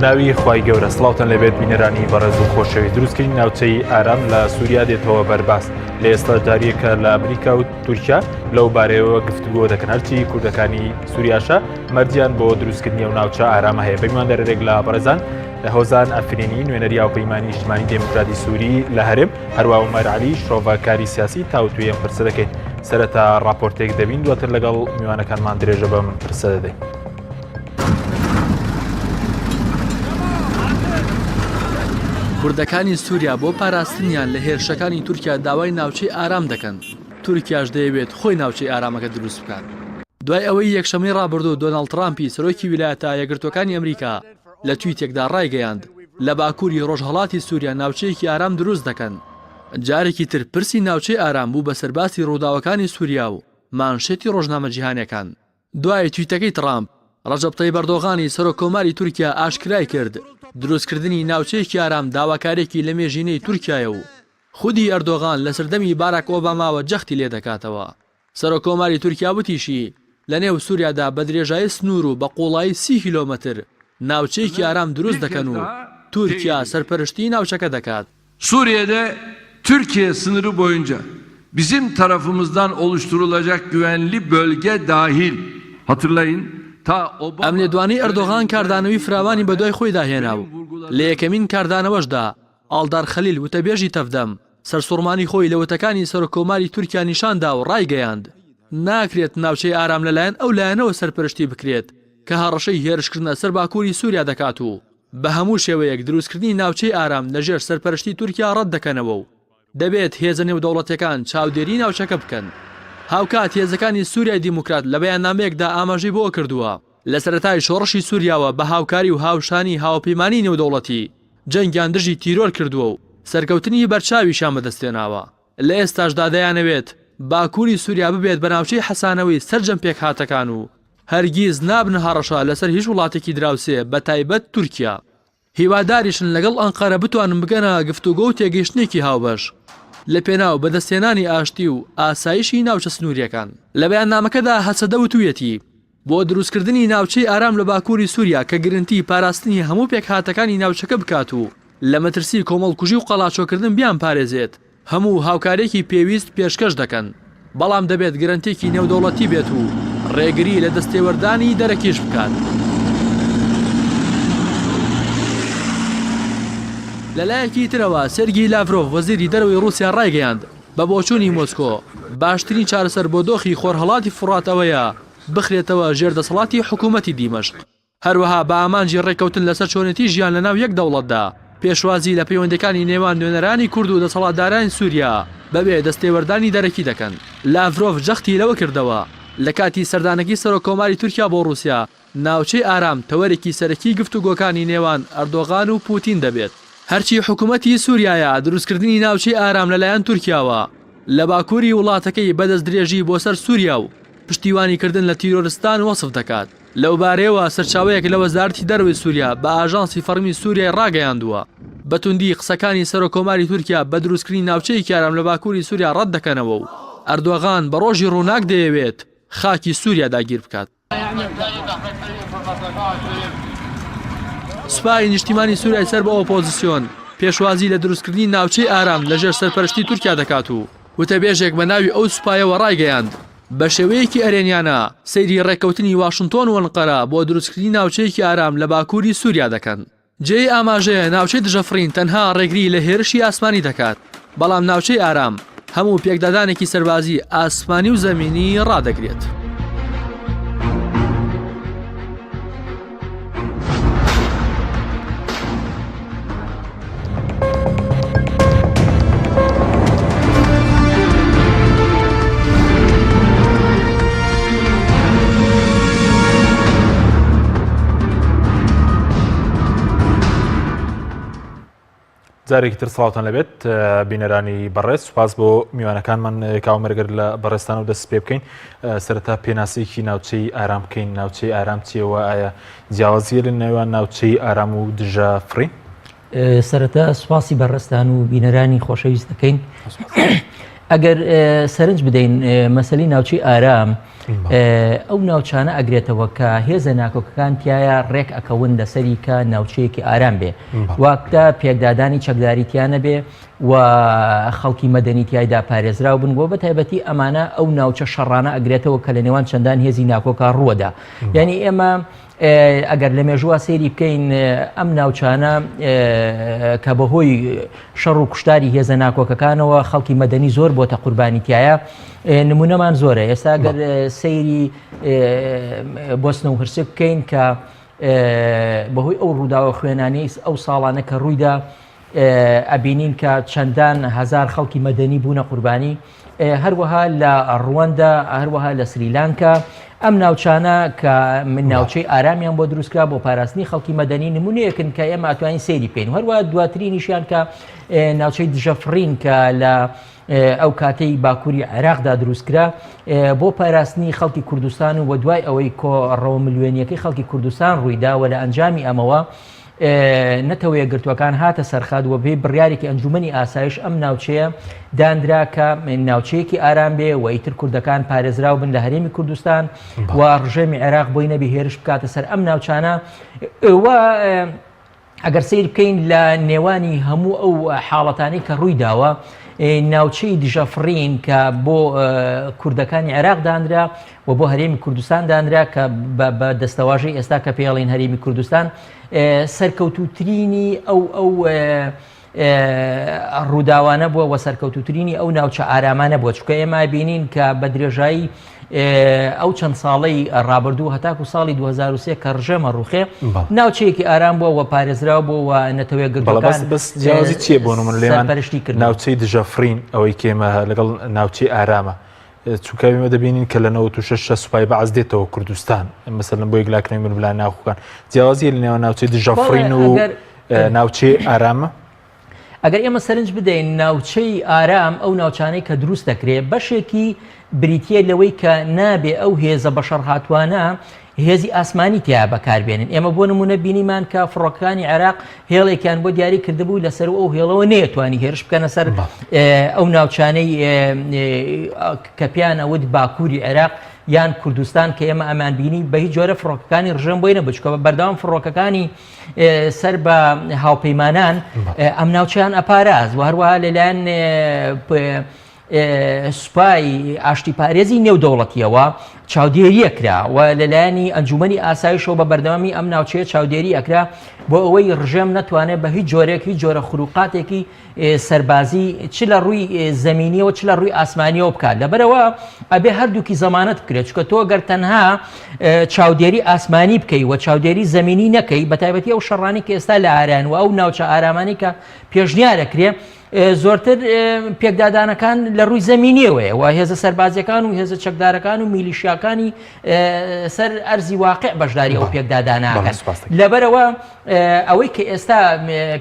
بەناوی خوای گەورە سڵاوتان لێبێت بینەرانی بەڕێز و خۆشەویست دروستکردنی ناوچەی ئارام لە سووریا دێتەوە بەرباس لە ئێستا جاریەکە لە ئەمریکا و تورکیا لەو بارەیەوە گفتوگۆ دەکەن هەرچی کوردەکانی سووریاشە مەرجیان بۆ دروستکردنی ئەو ناوچە ئارامە هەیە بەمیوان دەرێک لە بەڕێزان هۆزان ئەفرینی نوێنەری هاوپەیمانی نیشتمانی دێموکراتی سووری لە هەرێم هەروە عومەر عەلی شرۆڤەکاری سیاسی تاوتوێی ئەم پرسە دەکەین سەرەتا راپۆرتێک دەبین دواتر لەگەڵ میوانەکانمان درێژە بەم پرسە دەدەین. کوردەکانی سووریا بۆ پاراستنیان لە هێرشەکانی تورکیا داوای ناوچەی ئارام دەکەن، تورکیاش دەیەوێت خۆی ناوچەی ئارامەکە دروست بکات. دوای ئەوەی یەکشەممەی ڕابردوو دۆناڵد ترامپی سەرۆکی ویلایەتە یەکگرتووەکانی ئەمریکا لە تویتێکدا ڕایگەیاند، لە باکووری ڕۆژهەڵاتی سووریا ناوچەیەکی ئارام دروست دەکەن، جارێکی تر پرسی ناوچەی ئارام بوو بە سەرباسی ڕووداوەکانی سووریا و مانشێتی ڕۆژنامە جیهانیەکان. دوای تویتەکەی تڕامپ، ڕەجەب تەیب ئەردۆغانی سەرۆک کۆماری تورکیا ئاشکرای کرد، دروستکردنی ناوچەیەکی ئارام داواکارییەکی لەمێژینەی تورکیایە و خودی ئەردۆغان لە سەردەمی باراک ئۆباماوە جەختی لێدەکاتەوە. سەرۆک کۆماری تورکیا وتیشی، لە نێو سوریادا بە درێژایی سنوور و بە قووڵایی سی کیلۆمەتر ناوچەیەکی ئارام دروست دەکەن و تورکیا سەرپەرشتیی ناوچەکە دەکات. Suriye'de Türkiye sınırı boyunca bizim tarafımızdan oluşturulacak güvenli bölge dahil hatırlayın ta Obama ئەم لێدوانەی ئەردۆغان کاردانەوەی فراوانی بەدوای خۆیدا هێنا و لە یەکەمین کاردانەوەشدا ئاڵدار خەلیل وتەبێژی تەڤدەم سەرسوڕمانی خۆی لە وتەکانی سەرۆککۆماری تورکیا نیشاندا و ڕایگەیاند ناکرێت ناوچەی ئارام لەلایەن ئەو لایەنەوە سەرپەرشتی بکرێت کە هەڕەشەی هێرشکردنە سەر باکووری سووریا دەکات و بە هەموو شێوەیەک دروستکردنی ناوچەی ئارام لەژێر سەرپەرشتی تورکیا ڕەتدەکەنەوە و دەبێت هێزە نێودەوڵەتیەکان چاودێری ناوچەکە بکەن. هاوکات هێزەکانی سوریای دیموکرات لە بەیاننامەیەکدا ئاماژەی بەوە کردووە، لە سەرەتای شۆڕشی سوریاوە بە هاوکاری و هاوشانی هاوپەیمانیی نێودەوڵەتی جەنگیان دژی تیرۆر کردووە و سەرکەوتنی بەرچاویشیان بەدەستهێناوە، لە ئێستاشدا دەیانەوێت باکوری سوریا ببێت بە ناوچەی حەسانەوەی سەرجەم پێکهاتەکان و هەرگیز نابنە هەڕەشە لەسەر هیچ وڵاتێکی دراوسێ بەتایبەت تورکیا. هیواداریشن لەگەڵ ئەنقەرە بتوانن بگەنە گفتوگۆ و تێگەیشتنێکی هاوبەش لەپێناو بەدەستهێنانی ئاشتی و ئاسایشی ناوچە سنوورییەکان. لە بەیاننامەکەدا هەسەدە وتوویەتی، بۆ دروستکردنی ناوچەی ئارام لە باکووری سووریا کە گرنتی پاراستنی هەموو پێکهاتەکانی ناوچەکە بکات و لە مەترسی کۆمەڵکوژی و قەڵاچۆکردن بیانپارێزێت، هەموو هاوکارییەکی پێویست پێشکەش دەکەن، بەڵام دەبێت گرەنتییەکی نێودەوڵەتی بێت و ڕێگری لە دەستێوەردانی دەرەکیش بکات. لەلایەکی ترەوە، سێرگی لاڤرۆڤ، وەزیری دەرەوەی ڕووسیا ڕایگەیاند، بە بۆچوونی مۆسکۆ، باشترین چارەسەر بۆ دۆخی خۆرهەڵاتی فوڕات ئەوەیە بخرێتەوە ژێر دەسەڵاتی حکوومەتی دیمەشق. هەروەها بە ئامانجی ڕێککەوتن لەسەر چۆنێتی ژیان لەناو یەک دەوڵەتدا، پێشوازی لە پەیوەندییەکانی نێوان نوێنەرانی کورد و دەسەڵاتدارانی سووریا بەبێ دەستێوەردانی دەرەکی دەکەن. لاڤرۆڤ جەختی لەوە کردەوە، لە کاتی سەردانەکەی سەرۆککۆماری تورکیا بۆ ڕووسیا، ناوچەی ئارام تەوەرێکی سەرەکی گفتوگۆکانی نێوان ئەردۆغان و پوتین دەبێت. هەرچی حکومەتی سووریایە، دروستکردنی ناوچەی ئارام لەلایەن تورکیاوە لە باکووری وڵاتەکەی بە دەستدرێژی بۆ سەر سووریا و پشتیوانیکردن لە تیرۆرستان وەسف دەکات. لەوبارەیەوە سەرچاوەیەک لە وەزارەتی دەرەوەی سووریا بە ئاژانسی فەڕمی سووریای ڕاگەیاندووە، بە توندی قسەکانی سەرۆککۆماری تورکیا بە دروستکردنی ناوچەیەکی ئارام لە باکووری سووریا ڕەتدەکەنەوە و ئەردۆغان بە ڕۆژی ڕووناک دەیەوێت خاکی سووریا داگیربکات. سوپای نیشتیمانی سووریای سەر بە ئۆپۆزسیۆن پێشوازی لە دروستکردنی ناوچەی ئارام لەژێر سەرپەرشتی تورکیا دەکات و وتەبێژێک بە ناوی ئەو سوپایەوە ڕایگەیاند، بە شێوەیەکی ئەرێنیانە سەیری ڕێککەوتنی واشنتۆن و ئەنقەرە بۆ دروستکردنی ناوچەیەکی ئارام لە باکووری سووریا دەکەن. جێی ئاماژەیە ناوچەی دژەفڕین تەنها ڕێگری لە هێرشی ئاسمانی دەکات، بەڵام ناوچەی ئارام هەموو پێکدادانێکی سەربازی ئاسمانی و زەمینی ڕادەگرێت. جارێکی تر سڵاوتان لەبێت بینەرانی بەڕێز سوپاس بۆ میوانەکانمان کاومەرگەر لە بەڕێستان و دەست پێ بکەین سەرەتا پێناسەیەکی ناوچەی ئارام بکەین ناوچەی ئارام چیەوە ئایا جیاوازیە لە نێوان ناوچەی ئارام و دژە فڕین؟ سەرەتا سوپاسی بەڕێزتان و بینەرانی خۆشەویست دەکەین. ئەگەر سەرنج بدەین مەسەلی ناوچەی ئارام ئەو ناوچانە ئەگرێتەوە کە هێزە ناکۆکەکان تایە ڕێک ئەکەون لەسەری کە ناوچەیەکی ئارام بێ واکتە پێکدادانی چەکداری تیانە بێ و خەڵکی مەدەنی تایدا پارێزراو بن بۆ بە تایبەتی ئەمانە ئەو ناوچە شەڕانە ئەگرێتەوە کە لە نێوان چەندان هێزی ناکۆکا ڕووەدا یعنی ئێمە ئەگەر لە مێژووە سەیری بکەین ئەم ناوچانە کە بەهۆی شەڕ و کوشتاری هێزە ناکۆکەکانەوە خەڵکی مەدەنی زۆر بۆتە قوربانی تایە نمونەمان زۆرە ئێستا گەر سەیری بۆسنە و هرسک بکەین کە بەهۆی ئەو ڕووداوە خوێنانەی ئەو ساڵانە کە ڕوویدا ئەبینین کە چەندان هەزار خەڵکی مەدەنی بوونە قوربانی هەروەها لە ڕوەندا هەروەها لە سریلانکا ئەم ناوچانە کە من ناوچەی ئارامیان بۆ دروستکرا بۆ پاراستنی خەڵکی مەدەنی نمونەیەکن کە ئێمە ئەتوانین سەیری بکەین هەروە دواترینیشیان کە ناوچەی دژەفڕین کە لە ئەو کاتەی باکووری عێراقدا دروستکرا بۆ پاراستنی خەڵکی کوردستان و دوای ئەوەی کۆڕەوە ملیۆنیەکەی خەڵکی کوردستان ڕوویدا و لە ئەنجامی ئەمەوە نەتەوە یەکگرتووەکان هاتە سەرخات و بەپێی بڕیارێکی ئەنجوومەنی ئاسایش ئەم ناوچەیە دانرا کە ناوچەیەکی ئارام بێ و ئیتر کوردەکان پارێزراو بن لە هەرێمی کوردستان و ڕژێمی عێراق بۆی نەبی هێرش بکاتە سەر ئەم ناوچانە و ئەگەر سیر بکەین لە نێوانی هەموو ئەو حاڵەتانەی کە ڕووی داوە ناوچەی دژەفڕین کە بۆ کوردەکانی عێراق دانرا و بۆ هەرێمی کوردستان دانرا کە بە دەستەواژەی ئێستا کە پێڵین هەرێمی کوردستان سەرکەوتووترینی ئەو ئەو ڕووداوانە بووە وە سەرکەوتوترینی ئەو ناوچە ئارامانە بووە چکە ئێمە بینین کە بە درێژایی ئەو چەند ساڵەی ڕابردوو هەتاکو ساڵی 2023 کە ڕژێمە ڕوخێ ناوچەیەکی ئارام بووە و پارێزراو بووە و نەتەوەیە گرتوەکان بەس جیاوازی چییە بۆ من لێمان پەرشتی کرد ناوچەی دژەفرین ئەوەی کێمە لەگەڵ ناوچەی ئارامە چونکە ئێمە دەبینین کە لە 96 شە سوپای بەعس دێتەوە کوردستان مەسەلەن بۆ یەکلاکردنەوەی ململانێ ناوخۆکان جیاوازی لە نێوان ناوچەی دژەفڕین و ناوچەی ئارامە ئەگەر ئێمە سەرنج بدەین ناوچەی ئارام ئەو ناوچانەی کە دروست دەکرێت بەشێکی بریتە لەوەی کە نابێ ئەو هێزە بەشەڕهاتوانە هێزی ئاسمانی تیا بەکاربێنن ئێمە بۆ نمونە بینیمان کە فڕۆکەکانی عێراق هێڵێکیان بۆ دیاری کردبوو لەسەر ئەو هێڵەوە نەیەتوانی هێرش بکەنە سەر ئەو ناوچانەی کە پێیان ئەوت باکووری عێراق یان کوردستان کە ئێمە ئەمان بینی بە هیچ جۆرە فڕۆکەکانی ڕژێم بۆی نەبچکە بە بەردەوام فڕۆکەکانی سەر بە هاوپەیمانان ئەم ناوچیان ئەپاراز و هەروەها لەلایەن سوپای ئاشتیپارێزی نێودەوڵەتییەوە چاودێری ئەکرا و لەلایەنی ئەنجومەنی ئاسایشەوە بە بەردەوامی ئەم ناوچەیە چاودێری ئەکرا بۆ ئەوەی ڕژێم نەتوانێت بە هیچ جۆرێک هیچ جۆرە خروقاتێکی سەربازی چ لە ڕووی زەمینیەوە چ لە ڕووی ئاسمانیەوە بکات لەبەرەوە ئەبێ هەردووکی زەمانەت بکرێت چکە تۆ گەر تەنها چاودێری ئاسمانی بکەی و چاودێری زەمینی نەکەی بە تایبەتی ئەو شەڕانی کە ئێستا لە ئاران و ئەو ناوچە ئارامانی کە پێشنیارەکرێ زۆرتر پێکدادانەکان لە ڕووی زەمینیەوەیە و هێزە سەربازیەکان و هێزە چەکدارەکان و میلیشیاکانی سەر ئەرزی واقع بەشداری ئەو پێکداداناکەن لەبەرەوە ئەوەی کە ئێستا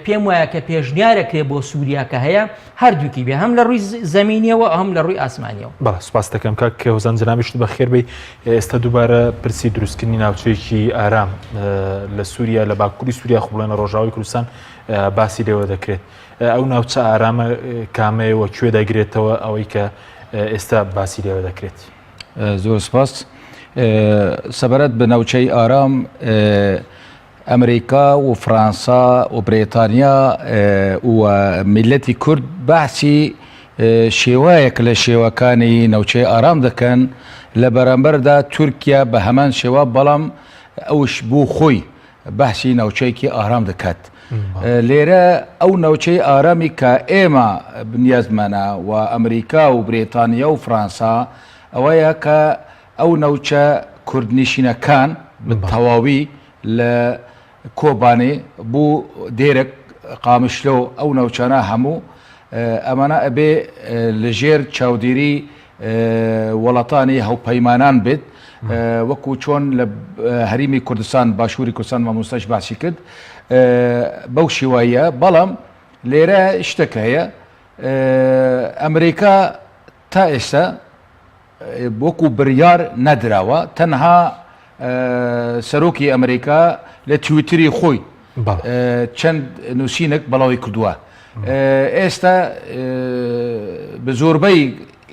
پێم وایە کە پێشنیارەکرێ بۆ سووریا کە هەیە هەردووکی بێ هەم لە ڕووی زەمینیەوە هەم لە ڕووی ئاسمانیەوە. بەڵێ سوپاس دەکەم کاک هۆزان جەنابیشت بەخێر بێی ئێستا دووبارە پرسی دروستکردنی ناوچەیەکی ئارام لە سووریا لە باکووری سووریا خۆ بڵێنە ڕۆژاوای کوردستان باسی لێوە دەکرێت ئەو ناوچە ئارامە کامەیە و کوێ دەگرێتەوە ئەوەی کە ئێستا باسی لێوە دەکرێت؟ زۆر سپاس. سەبارەت بە ناوچەی ئارام ئەمریکا و فرانسا و بریتانیا و میلەتی کورد بەحسی شێوایەک لە شێوەکانی ناوچەی ئارام دەکەن لە بەرامبەردا تورکیا بە هەمان شێوە بەڵام ئەوش بۆ خۆی بەحسی ناوچەیەکی ئارام دەکات. لێرە ئەو ناوچەی ئارامی کە ئێمە نیازمانە و ئەمریکا و بریتانیا و فرانسا ئەوەیە کە ئەو ناوچە کوردنشینەکان بە تەواوی لە کۆبانێ بۆ دێرک قامشلۆ ئەو ناوچانە هەموو ئەمانە ئەبێ لەژێر چاودێری وڵاتانی هاوپەیمانان بێت وەکو چۆن لە هەریمی کوردستان باشووری کوردستان مامۆستاش باسی کرد بەو شێوایە بەڵام لێرە شتێک هەیە ئەمریکا تا ئێستا وەکو بریار نەدراوە تەنها سەرۆکی ئەمریکا لە تویتری خۆی چەند نووسینێک بەڵاوی کردووە. ئێستا بە زۆربەی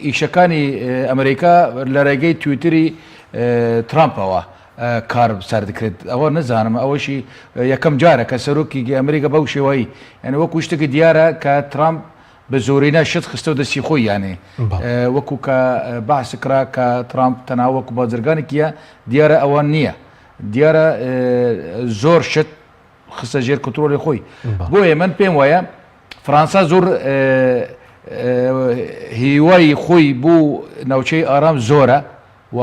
ئیشەکانی ئەمریکا لە ڕێگەی تویتری ترامپەوە کار سەر دەکرێت ئەوە نزانم ئەوەشی یەکەم جارە کە سەرۆکی ئەمریکا بەو شێوەی یعنی وەکو شتێکی دیارە کە ترامپ بە زۆرینە شت خستەوە دەستی خۆی یانێ وەکو کە باس کرا کە ترامپ تەنها وەکو بازرگانێکیە دیارە ئەوە نییە دیارە زۆر شت خستە ژێر کۆنترۆلی خۆی بۆیە من پێم وایە فڕانسا زۆر هیوای خۆی بۆ ناوچەی ئارام زۆرە و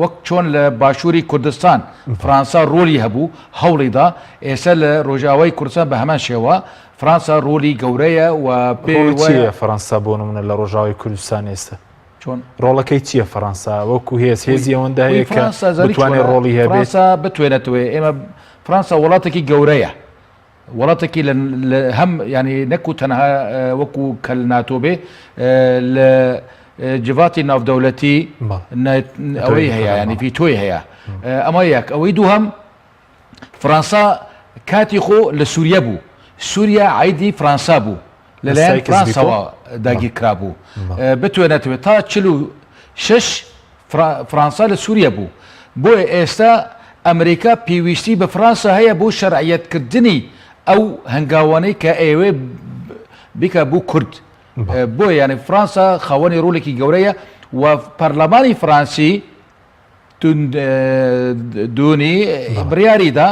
وەک چۆن لە باشووری کوردستان فرانسا ڕۆلی هەبوو هەوڵیدا ئێستا لە ڕۆژاوای کوردستان بە هەمان شێوە فرانسا ڕۆلی گەورەیە و پێ چیە فەرەنسا بۆ نمونە لە ڕۆژاوای کوردستان ئێستا چۆن ڕۆڵەکەی چییە فەرەنسا وەکو هێز هێزی ئەوەندە هەیە کە بتوانێت ڕۆڵی هەبێت؟ فرەنسا بتوێنێتەوە ئێمە فرەنسا وڵاتێکی گەورەیە وڵاتێکی لە هەم ینی نەکو تەنها وەکو کەل ناتۆ بێ لە جڤاتی ناودەولەتی ئەوەی هەیە ینی ڤیتۆی هەیە ئەمە یەک ئەوەی دووهەم فرانسا کاتی خۆ لە سووریە بوو سووریا عیدی فرانسا بوو لەلایەن فرانسەوە داگیرکرابوو بتوێنێتەوە تا 46 فرانسا لە سووریە بوو بۆیە ئێستا ئەمریکا پێویستی بە فرانسا هەیە بۆ شەرعیەتکردنی ئەو هەنگاوانەی کە ئەیەوێ بیکا بۆ کورد بۆیە یانی فرانسا خاوەنی ڕۆلێکی گەورەیە و پەرلەمانی فرانسی دوونی بڕیاریدا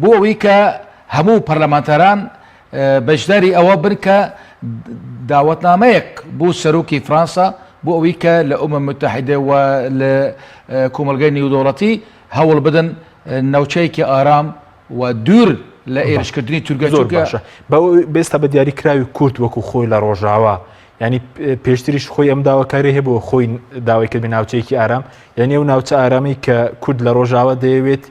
بۆ ئەوەی کە هەموو پەرلەمانتاران بەشداری ئەوە بن کە داوەتنامەیەک بۆ سەرۆکی فرانسا بۆ ئەوەی کە لە ئومە متحدە و لە کۆمەڵگەی نێودەوڵەتی هەوڵ بدەن ناوچەیەکی ئارام و دوور لە ئێرشکردنی تورکیا زۆر باشە بێستا بە دیاری کراوی کورد وەکو خۆی لە ڕۆژاوا ینی پێشتریش خۆی ئەم داواکاری هەبوو خۆی داوای کردی ناوچەیەکی ئارام یعنی ئەو ناوچە ئارامی کە کورد لە ڕۆژاوا دەیەوێت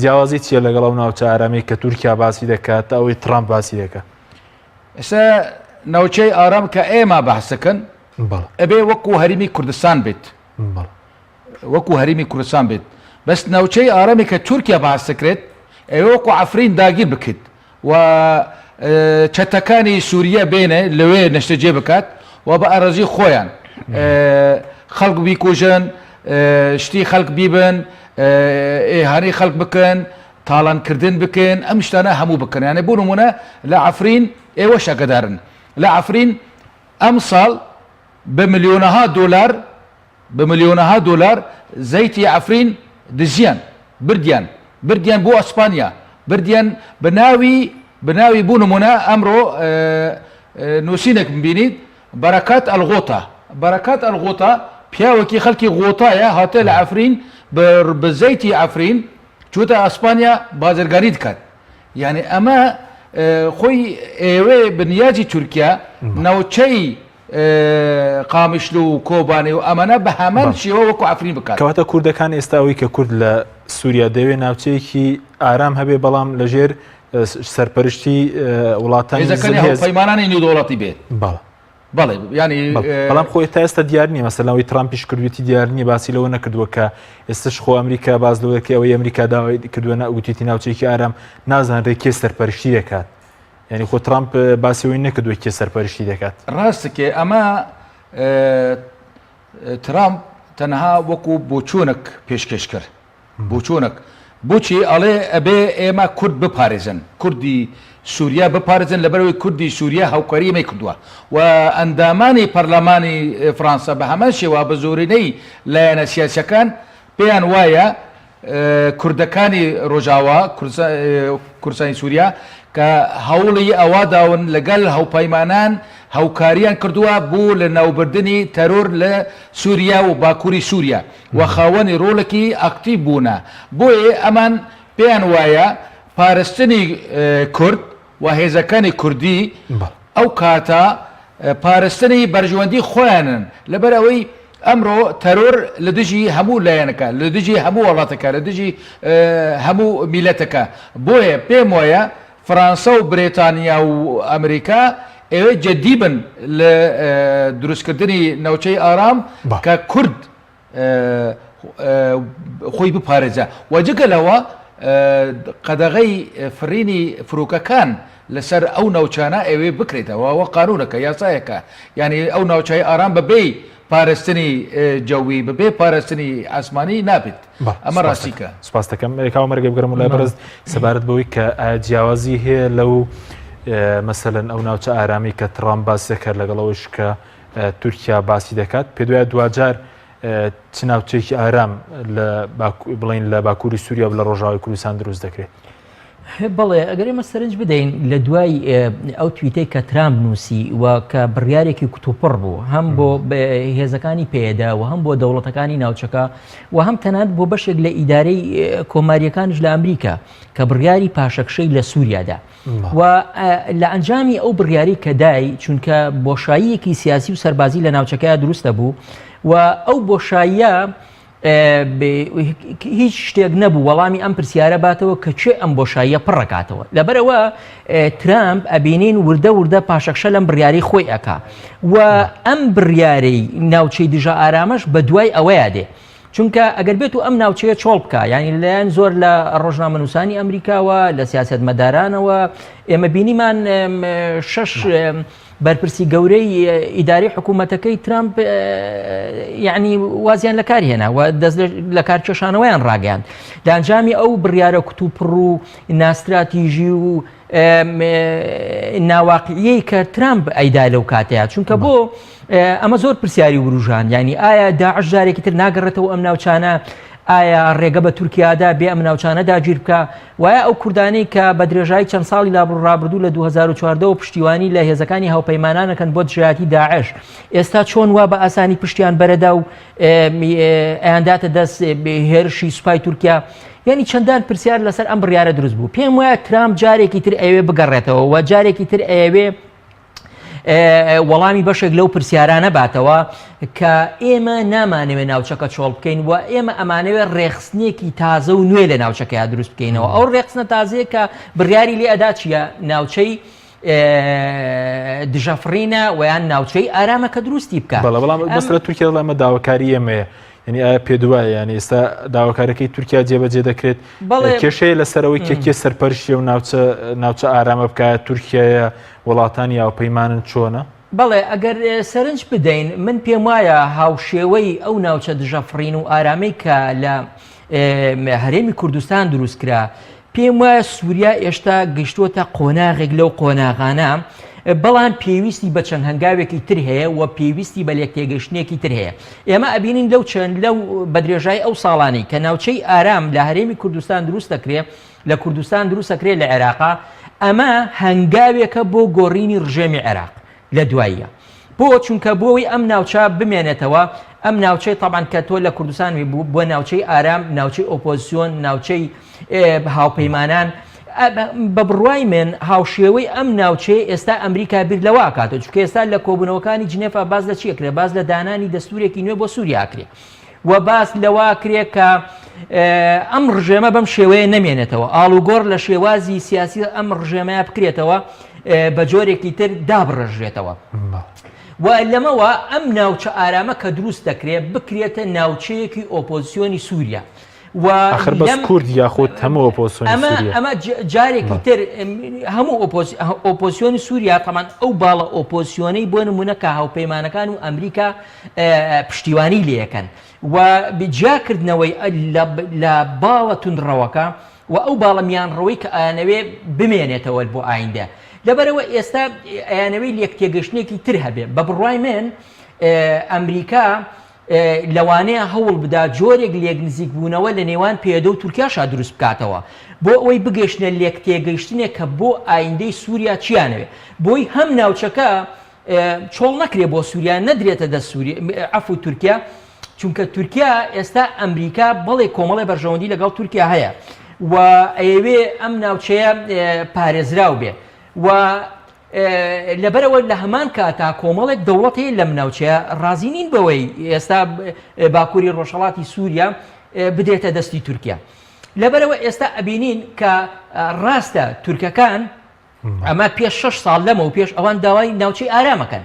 جیاوازی چییە لەگەڵ ئەو ناوچە ئارامی کە تورکیا باسی دەکات ئەوەی ترامپ باسی دەکات ئێستا ناوچەی ئارام کە ئێمە بەحسەکەن ئەبێ وەکو هەرمی کوردستان بێت وەکو هەرێمی کوردستان بێت بەس ناوچەی ئارامی کە تورکیا باس دەکرێت ئەوێ وەکو عەفرین داگیر بکرێت و چەتەکانی سوریە بێنێ لەوێ نەشتەجێ بکات و بە ئارەزوی خۆیان خەڵک بیکوژن شتی خەڵک بیبن ئێهانەی خەڵک بکەن تاڵانکردن بکەن ئەم شتانە هەموو بکەن یانێ بۆ نمونە لە عەفرین ئێوەش ئاگادارن لە عەفرین ئەمساڵ بە ملیۆنەها دۆلار بە ملیۆنەها دۆلار زەیتی عەفرین دزیان بردیان بردیان بۆ ئەسپانیا بردیان بە ناوی بە ناوی بۆ نمونە ئەمڕۆ نووسینێکم بینیت بەرەکات ئەلغۆتە بەرەکات ئەلغۆتە پیاوێکی خەڵکی غۆتایە هاتە لە عەفرین بە زەیتی عەفرین چووتە ئەسپانیا بازرگانی دکات یعنی ئەمە خۆی ئێوێ بنیاجی تورکیا ناوچەی قامیشلو و کۆبانێ و ئەمانە بە هەمان شێوە وەکو عەفرین بکات. کەواتە کوردەکان ئێستا ئەوەی کە کورد لە سووریا دەیەوێت ناوچەیەکی ئارام هەبێ بەڵام لەژێر سەرپەرشتی وڵاتانی هێزەکانی هاوپەیمانانی نێودەوڵەتی بێت. بەڵێ. بەڵێ یانی بەڵام خۆی تا ئێستا دیار نییە مەسەلەن ئەوەی ترامپیش کردوێتی دیار نییە باسی لەوە نەکردووە کە ئێستش خۆ ئەمریکا باس لەوە دەکەی ئەوەی ئەمریکا داوای کردووە وتیتی ناوچەیەکی ئارام نازانرێت کێ سەرپەرشتی دەکات. یانی خۆ ترامپ باسی ئەوەی نەکردووە کێ سەرپەرشتی دەکات. ڕاستکێ ئەمە ترامپ تەنها وەکو بۆچوونک پێشکێش کرد بۆچوونک بۆچی ئەڵێ ئەبێ ئێمە کورد بپارێزن کوردی سووریا بپارێزن لەبەرەوەی کوردی سووریا هاوکاری ئێمەی کردووە و ئەندامانی پەرلەمانی فڕانسە بە هەمان شێوە بە زۆرینەی لایەنە سیاسیەکان پێیان وایە کوردەکانی ڕۆژاوا، کوردستانی سووریا، کە هەوڵی ئەوە داون لەگەل هاوپەیمانان هاوکاریان کردووە بۆ لەناوبردنی تەرۆر لە سووریا و باکووری سووریا و خاوەنی ڕۆڵێکی ئاکتیڤ بوونە بۆیە ئەمان پێیان وایە پارستنی کورد و هێزەکانی کوردی ئەو کاتە پارستنی بەرژوەندی خۆیانن لەبەر ئەوەی ئەمڕۆ تەرۆر لە دژی هەموو لایەنەکە لە دژی هەموو وڵاتەکە لە دژی هەموو میلەتەکە بۆیە پێم وایە فڕانسە و برێتانیا و ئەمریکا ئەوێ جدی بن لە دروستکردنی ناوچەی ئارام کە کورد خۆی بپارێزە و جگە لەوە قەدەغەی فڕینی فرۆکەکان. لەسەر ئەو ناوچانە ئەوێ بکرێتەوە ئەوە قانونەکە یاسایەکە یانی ئەو ناوچەی ئارام بە بێی پارستنی جەوی بە بێ پارستنی ئاسمانی نابێت ئەمە ڕاستیکە. سپاس دەکەم کاوە مەرگە بگەرم لای بەڕێز سەبارەت بەوەی کە ئایا جیاوازی هەیە لەو مەسەلەن ئەو ناوچە ئارامی کە ترامپ باسی دەکات لەگەڵ ئەوەش کە تورکیا باسی دەکات پێ دوایە دواجار چ ناوچەیەکی ئارام لە بڵین لە باکووری سووریا و لە ڕۆژاوای کوردستان دروست دەکرێت؟ بەڵێ ئەگەر ئێمە سەرنج بدەین لە دوای ئەو تویتەی کە ترامپ نووسی و کە بڕیارێکی کوتوپڕ بوو هەم بۆ هێزەکانی پێدا و هەم بۆ دەوڵەتەکانی ناوچەکە و هەم تەنانەت بۆ بەشێک لە ئیدارەی کۆماریەکانیش لە ئەمریکا کە بڕیاری پاشەکشەی لە سووریادا و لە ئەنجامی ئەو بڕیاری کە دای چونکە بۆشاییەکی سیاسی و سەربازی لە ناوچەکەیا دروستە بوو و ئەو بۆشاییە هیچ شتێک نەبوو وەڵامی ئەم پرسیارە باتەوە کە کێ ئەم بۆشاییە پڕەکاتەوە لەبەرەوە ترامپ ئەبینین وردە وردە پاشەکشە لەم بڕیاری خۆی ئەک و ئەم بڕیارەی ناوچەی دژە ئارامەش بە دوای ئەوەیە دێ چونکە ئەگەر بێت و ئەم ناوچەیە چۆڵ بکە یعنی لەلایەن زۆر لە ڕۆژنامەنووسانی ئەمریکاوە لە سیاستمەدارانەوە ئێمە بینیمان شش بەرپرسی گەورەی ئیداری حکوومەتەکەی ترامپ یعنی وازیان لە کار هێنا و دەست لە کارکێشانەوەیان ڕاگەیان لە ئەنجامی ئەو بڕیارە کوتوپڕ و ناستراتیژی و ناواقعیەی کە ترامپ ئەیدا لەو کاتەیە چونکە بۆ ئەمە زۆر پرسیاری وروژان ینی ئایا داعش جارێکی تر ناگەڕێتەوە ئەم ناوچانە ئایا ڕێگە بە تورکیادا بێ ئەم ناوچانە داگیر بکە وایە ئەو کوردانەی کە بە درێژایی چەند ساڵی ڕابردوو لە 2014 ەوە پشتیوانی لە هێزەکانی هاوپەیمانانەکەن بۆ دژایەتی داعش ئێستا چۆن وا بە ئاسانی پشتیان بەرەدا و ئەیانداتە دەست هێرشی سوپای تورکیا یعنی چەندان پرسیار لەسەر ئەم بڕیارە دروست بوو پێم وایە ترامپ جارێکی تر ئەوێ بگەڕێتەوە و جارێکی تر ئەوێ وەڵامی بەشێک لەو پرسیارانە باتەوە کە ئێمە نامانەوێ ناوچەکە چۆڵ بکەین و ئێمە ئەمانەوێ ڕێخستنێکی تازە و نوێ لە ناوچەکەیا دروست بکەینەوە ئەو ڕێخستنە تازەیە کە بڕیاری لێ ئەدا چییە ناوچەی دژەفڕینە ویان ناوچەی ئارامە کە دروستی بکە بەڵام بەسرە تورکیا ئەمە داواکاری ئێمەیە یعنی ئایا پێ دوایە یعنی ئێستا داواکارەکەی تورکیا جێبەجێ دەکرێت کێشەیە لەسەرەوەی کە کێ سەرپەرشی و ناوچە ناوچە ئارامە بکات تورکیایە وڵاتانی هاوپەیمانن چۆنە؟ بەڵێ ئەگەر سەرنج بدەین من پێم وایە هاوشێوەی ئەو ناوچە دژە فڕین و ئارامەی کە لە هەرێمی کوردستان دروست کرا پێم وایە سووریا ئێشتا گەیشتووەتە قۆناغێک لەو قۆناغانە بەڵام پێویستی بە چەند هەنگاوێکی تر هەیە و پێویستی بە لێکتێگەشتنێکی تر هەیە ئێمە ئەبینین لەو چەند لەو بەدرێژای ئەو ساڵانەی کە ناوچەی ئارام لە هەرێمی کوردستان دروست دەکرێت لە کوردستان دروست ئەکرێت لە عێراقا، ئەمە هەنگاوێکە بۆ گۆڕینی ڕژێمی عێراق لە دواییە. بۆ؟ چونکە بۆ ئەوەی ئەم ناوچە بمێنێتەوە، ئەم ناوچەی تەبعەن کە تۆ لە کوردستان بووە ناوچەی ئارام، ناوچەی ئۆپۆزسیۆن، ناوچەی هاوپەیمانان، بە بڕوای من هاوشێوەی ئەم ناوچەیە ئێستا ئەمریکا بیر لەوە ئەکاتەوە، چونکە ئێستا لە کۆبوونەوەکانی جنێفا باس لە چی ئەکرێ؟ باس لە دانانی دەستوورێکی نوێ بۆ سووریا ئەکرێ. و باس لەوە کرێ کە ئەم ڕژێمە بەم شێوەیە نەمێنێتەوە ئاڵوگۆڕ لە شێوازی سیاسی ئەم ڕژێمەیە بکرێتەوە بە جۆرێکی تر دابڕێژرێتەوە. و لەمەوە ئەم ناوچە ئارامە کە دروست دەکرێت بکرێتە ناوچەیەکی ئۆپۆزیسیۆنی سووریا و ئاخر بەس کورد یاخود هەموو ئۆپۆزسیۆنی ئەمە سووریا؟ ئەمە جارێکی تر هەموو ئۆپۆزسیۆنی سووریا تەمان ئەو باڵە ئۆپۆزسیۆنەی بۆ نمونە کە هاوپەیمانەکان و ئەمریکا پشتیوانی لێکەن و جیاکردنەوەی لە باڵە توندڕەوەکە و ئەو باڵە میانڕەوەی کە ئەیانەوێ بمێنێتەوە بۆ ئایندە لەبەرەوە ئێستا ئەیانەوەی لێکتێگەشتنێکی تر هەبێ بە بڕوای من ئەمریکا لەوانەیە هەوڵ بدا جۆرێک لێکنزیکبوونەوە لە نێوان پەیەدە و تورکیاشا دروست بکاتەوە بۆ ئەوەی بگەیشتنە لێکتێگەیشتنێک کە بۆ ئایندەی سووریا چیانەوێ بۆی هەم ناوچەکە چۆڵ نەکرێ بۆ سووریا نەدرێتە دەست سووری عەفو تورکیا چونکە تورکیا ئێستا ئەمریکا بەڵێ کۆمەڵی بەرژەوەندی لەگەڵ تورکیا هەیە و ئەیەوێ ئەم ناوچەیە پارێزراو بێ و لەبەرئەوە لە هەمان کاتا کۆمەڵێک دەوڵەت هەیە لەم ناوچەیە ڕازی نین بەوەی ئێستا باکووری ڕۆژهەڵاتی سووریا بدرێتە دەستی تورکیا. لەبەرئەوە ئێستا ئەبینین کە ڕاستە تورکەکان ئەمە پێش شەش ساڵ لەمەو پێش ئەوان داوای ناوچەی ئارامەکەن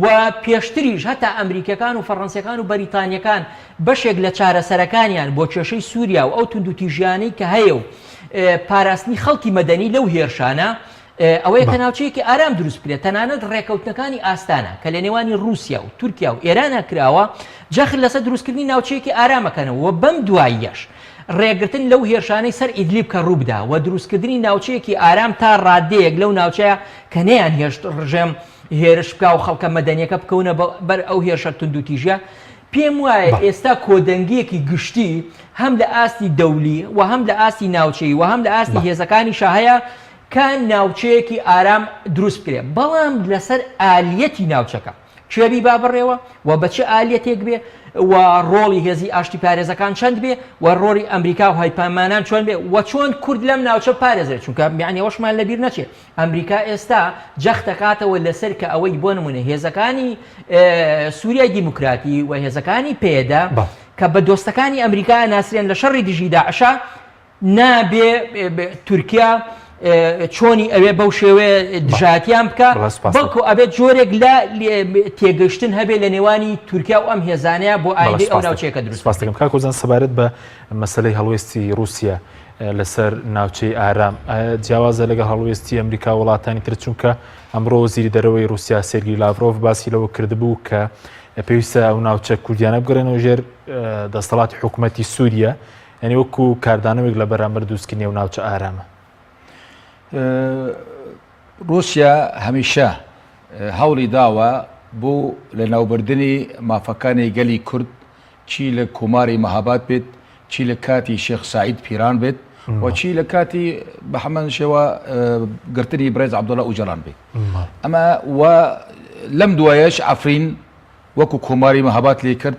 و پێشتریش هەتا ئەمریکیەکان و فەڕەنسیەکان و بەریتانیەکان بەشێک لە چارەسەرەکانیان بۆ کێشەی سووریا و ئەو توندوتیژیانەی کە هەیە و پاراستنی خەڵکی مەدەنی لەو هێرشانە. ئەوەیە کە ناوچەیەکی ئارام دروست بکرێت، تەنانەت ڕێکەوتنەکانی ئاستانا کە لە نێوانی ڕووسیا و تورکیا و ئێرانا کراوە جەخت لەسەر دروستکردنی ناوچەیەکی ئارام ئەکەنەوە و بەم دواییەش ڕێگرتن لەو هێرشانەی سەر ئیدلیب کە ڕووبدا و دروستکردنی ناوچەیەکی ئارام تا ڕادەیەک لەو ناوچەیە کە نەیانهێشت ڕژێم هێرش بکا و خەڵکە مەدەنیەکە بکەونە بەر ئەو هێرشە توندوتیژە پێم وایە ئێستا کۆدەنگیەکی گشتی هەم لە ئاستی دەولی و هەم لە ئاستی ناوچەیی و هەم لە ئاستی هێزەکانیشا هەیە کە ناوچەیەکی ئارام دروست بکرێ بەڵام لەسەر ئالیەتی ناوچەکە کێ بیبا بەڕێوە و بە چ ئالیەتێک بێ و ڕۆڵی هێزی ئاشتی پارێزەکان چەند بێ و ڕۆڵی ئەمریکا و هایپامانان چۆن بێ و چۆن کورد لەم ناوچە پارێزرێت چونکە یعنی ئەوەشمان لەبیر نەچێ ئەمریکا ئێستا جەخت دەکاتەوە لەسەر کە ئەوەی بۆ نمونە هێزەکانی سووریای دیموکراتی و هێزەکانی پێدە کە بە دۆستەکانی ئەمریکا ناسرێن لە شەڕی دژی داعشە نابێ تورکیا چۆنی ئەوێ بەو شێوەیە دژایەتیان بکە بەڵکو ئەبێت جۆرێک لە تێگەشتن هەبێ لە نێوانی تورکیا و ئەم هێزانەیە بۆ ئایندەی ئەو ناوچەیەکە دروست سپاس دەکەم کاک هۆزان سەبارەت بە مەسەلەی هەڵوێستی ڕووسیا لەسەر ناوچەی ئارام جیاوازە لەگەڵ هەڵوێستی ئەمریکا وڵاتانی تر چونکە ئەمڕۆ وەزیری دەرەوەی رووسیا سێرگی لاڤرۆڤ باسی لەوە کردبوو کە پێویستە ئەو ناوچە کوردیانە بگەڕێنەوە ژێر دەستەڵاتی حکوومەتی سووریا یعنی وەکو کاردانەوەیەک لە بەرامبەر دروستکردنی ئەو ناوچە ئارامە. ڕووسیا هەمیشە هەوڵی داوە بۆ لەناوبردنی مافەکانی گەلی کورد چی لە کۆماری مەهاباد بێت چی لە کاتی شێخ سەعید پیران بێت و چی لە کاتی بە هەمان شێوە گرتنی بڕێز عەبدوڵا ئۆجالان بێت ئەمە و لەم دوایەش عەفرین وەکو کۆماری مەهاباد لێ کرد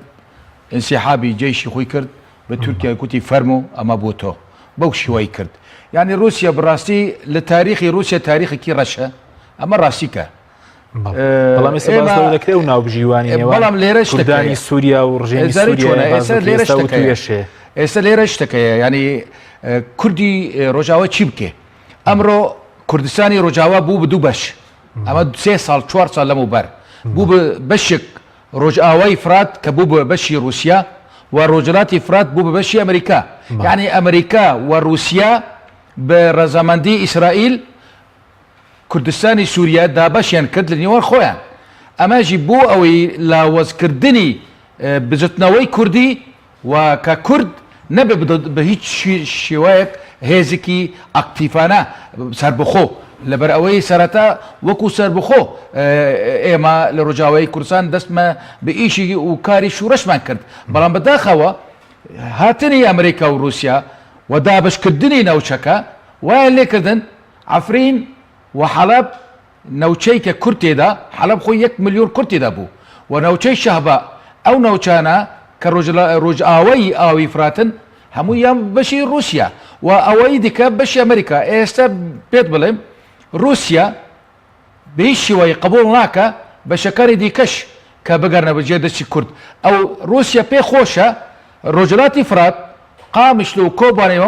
ئینسیحابی جەیشی خۆی کرد بە تورکیای گوتی فەرموو ئەمە بۆ تۆ بەو شێوەی کرد یعنی رووسیا بڕاستی لە تاریخی رووسیا تاریخێکی ڕەشە ئەمە ڕاستیکە بەڵام ئێستا باس لەوە دەکرێت و ناوبژیوانی نێوان بەڵام لێرە کوردانی سووریا و ڕژێمی سووریا ئێستا لێرە شتەکەیە ئێستا لێرە شتەکەیە ینی کوردی ڕۆژاوا چی بکێ ئەمڕۆ کوردستانی ڕۆژاوا بوو بە دوو بەش ئەمە سێ ساڵ چوار ساڵ لەمەوبەر بوو بە بەشێک ڕۆژئاوای فرات کە بوو بە بەشی ڕووسیا و ڕۆژهەڵاتی فرات بوو بە بەشی ئەمریکا یعنی ئەمریکا و ڕووسیا بە ڕەزامەندی ئیسرائیل کوردستانی سووریا دابەشیان کرد لە نێوان خۆیان ئەمەژی بۆ ئەوەی لاوەزکردنی بزوتنەوەی کوردی و کە کورد نەبێ بە هیچ شێوەیەک هێزێکی ئەکتیفانە سەربەخۆ، لەبەر ئەوەی سەرەتا وەکو سەربەخۆ ئێمە لە ڕۆژاوای کوردستان دەستمە بە ئیشی و کاری شوڕشمان کرد، بەڵام بەداخەوە هاتنی ئەمریکا و ڕووسیا و دابەشکردنی ناوچەکە وایان لێکردن عەفرین و حەلەب ناوچەی کە کورد تێدا، حەلەب خۆی یەک ملیۆن کورد تێدا بوو و ناوچەی شەهبا، ئەو ناوچانە کە ڕۆژئاوای ئاوی فراتن هەموویان بەشی ڕووسیا و ئەوەی دیکە بەشی ئەمریکا. ئێستا پێت بڵێم ڕووسیا بە هیچ شێوەیەک قبوڵ ناکا بەشەکانی دیکەش کە بگەڕنە ژێر دەستی کورد. ئەو ڕووسیا پێ خۆشە ڕۆژهەڵاتی فرات، قامیشلۆ و کۆبانێ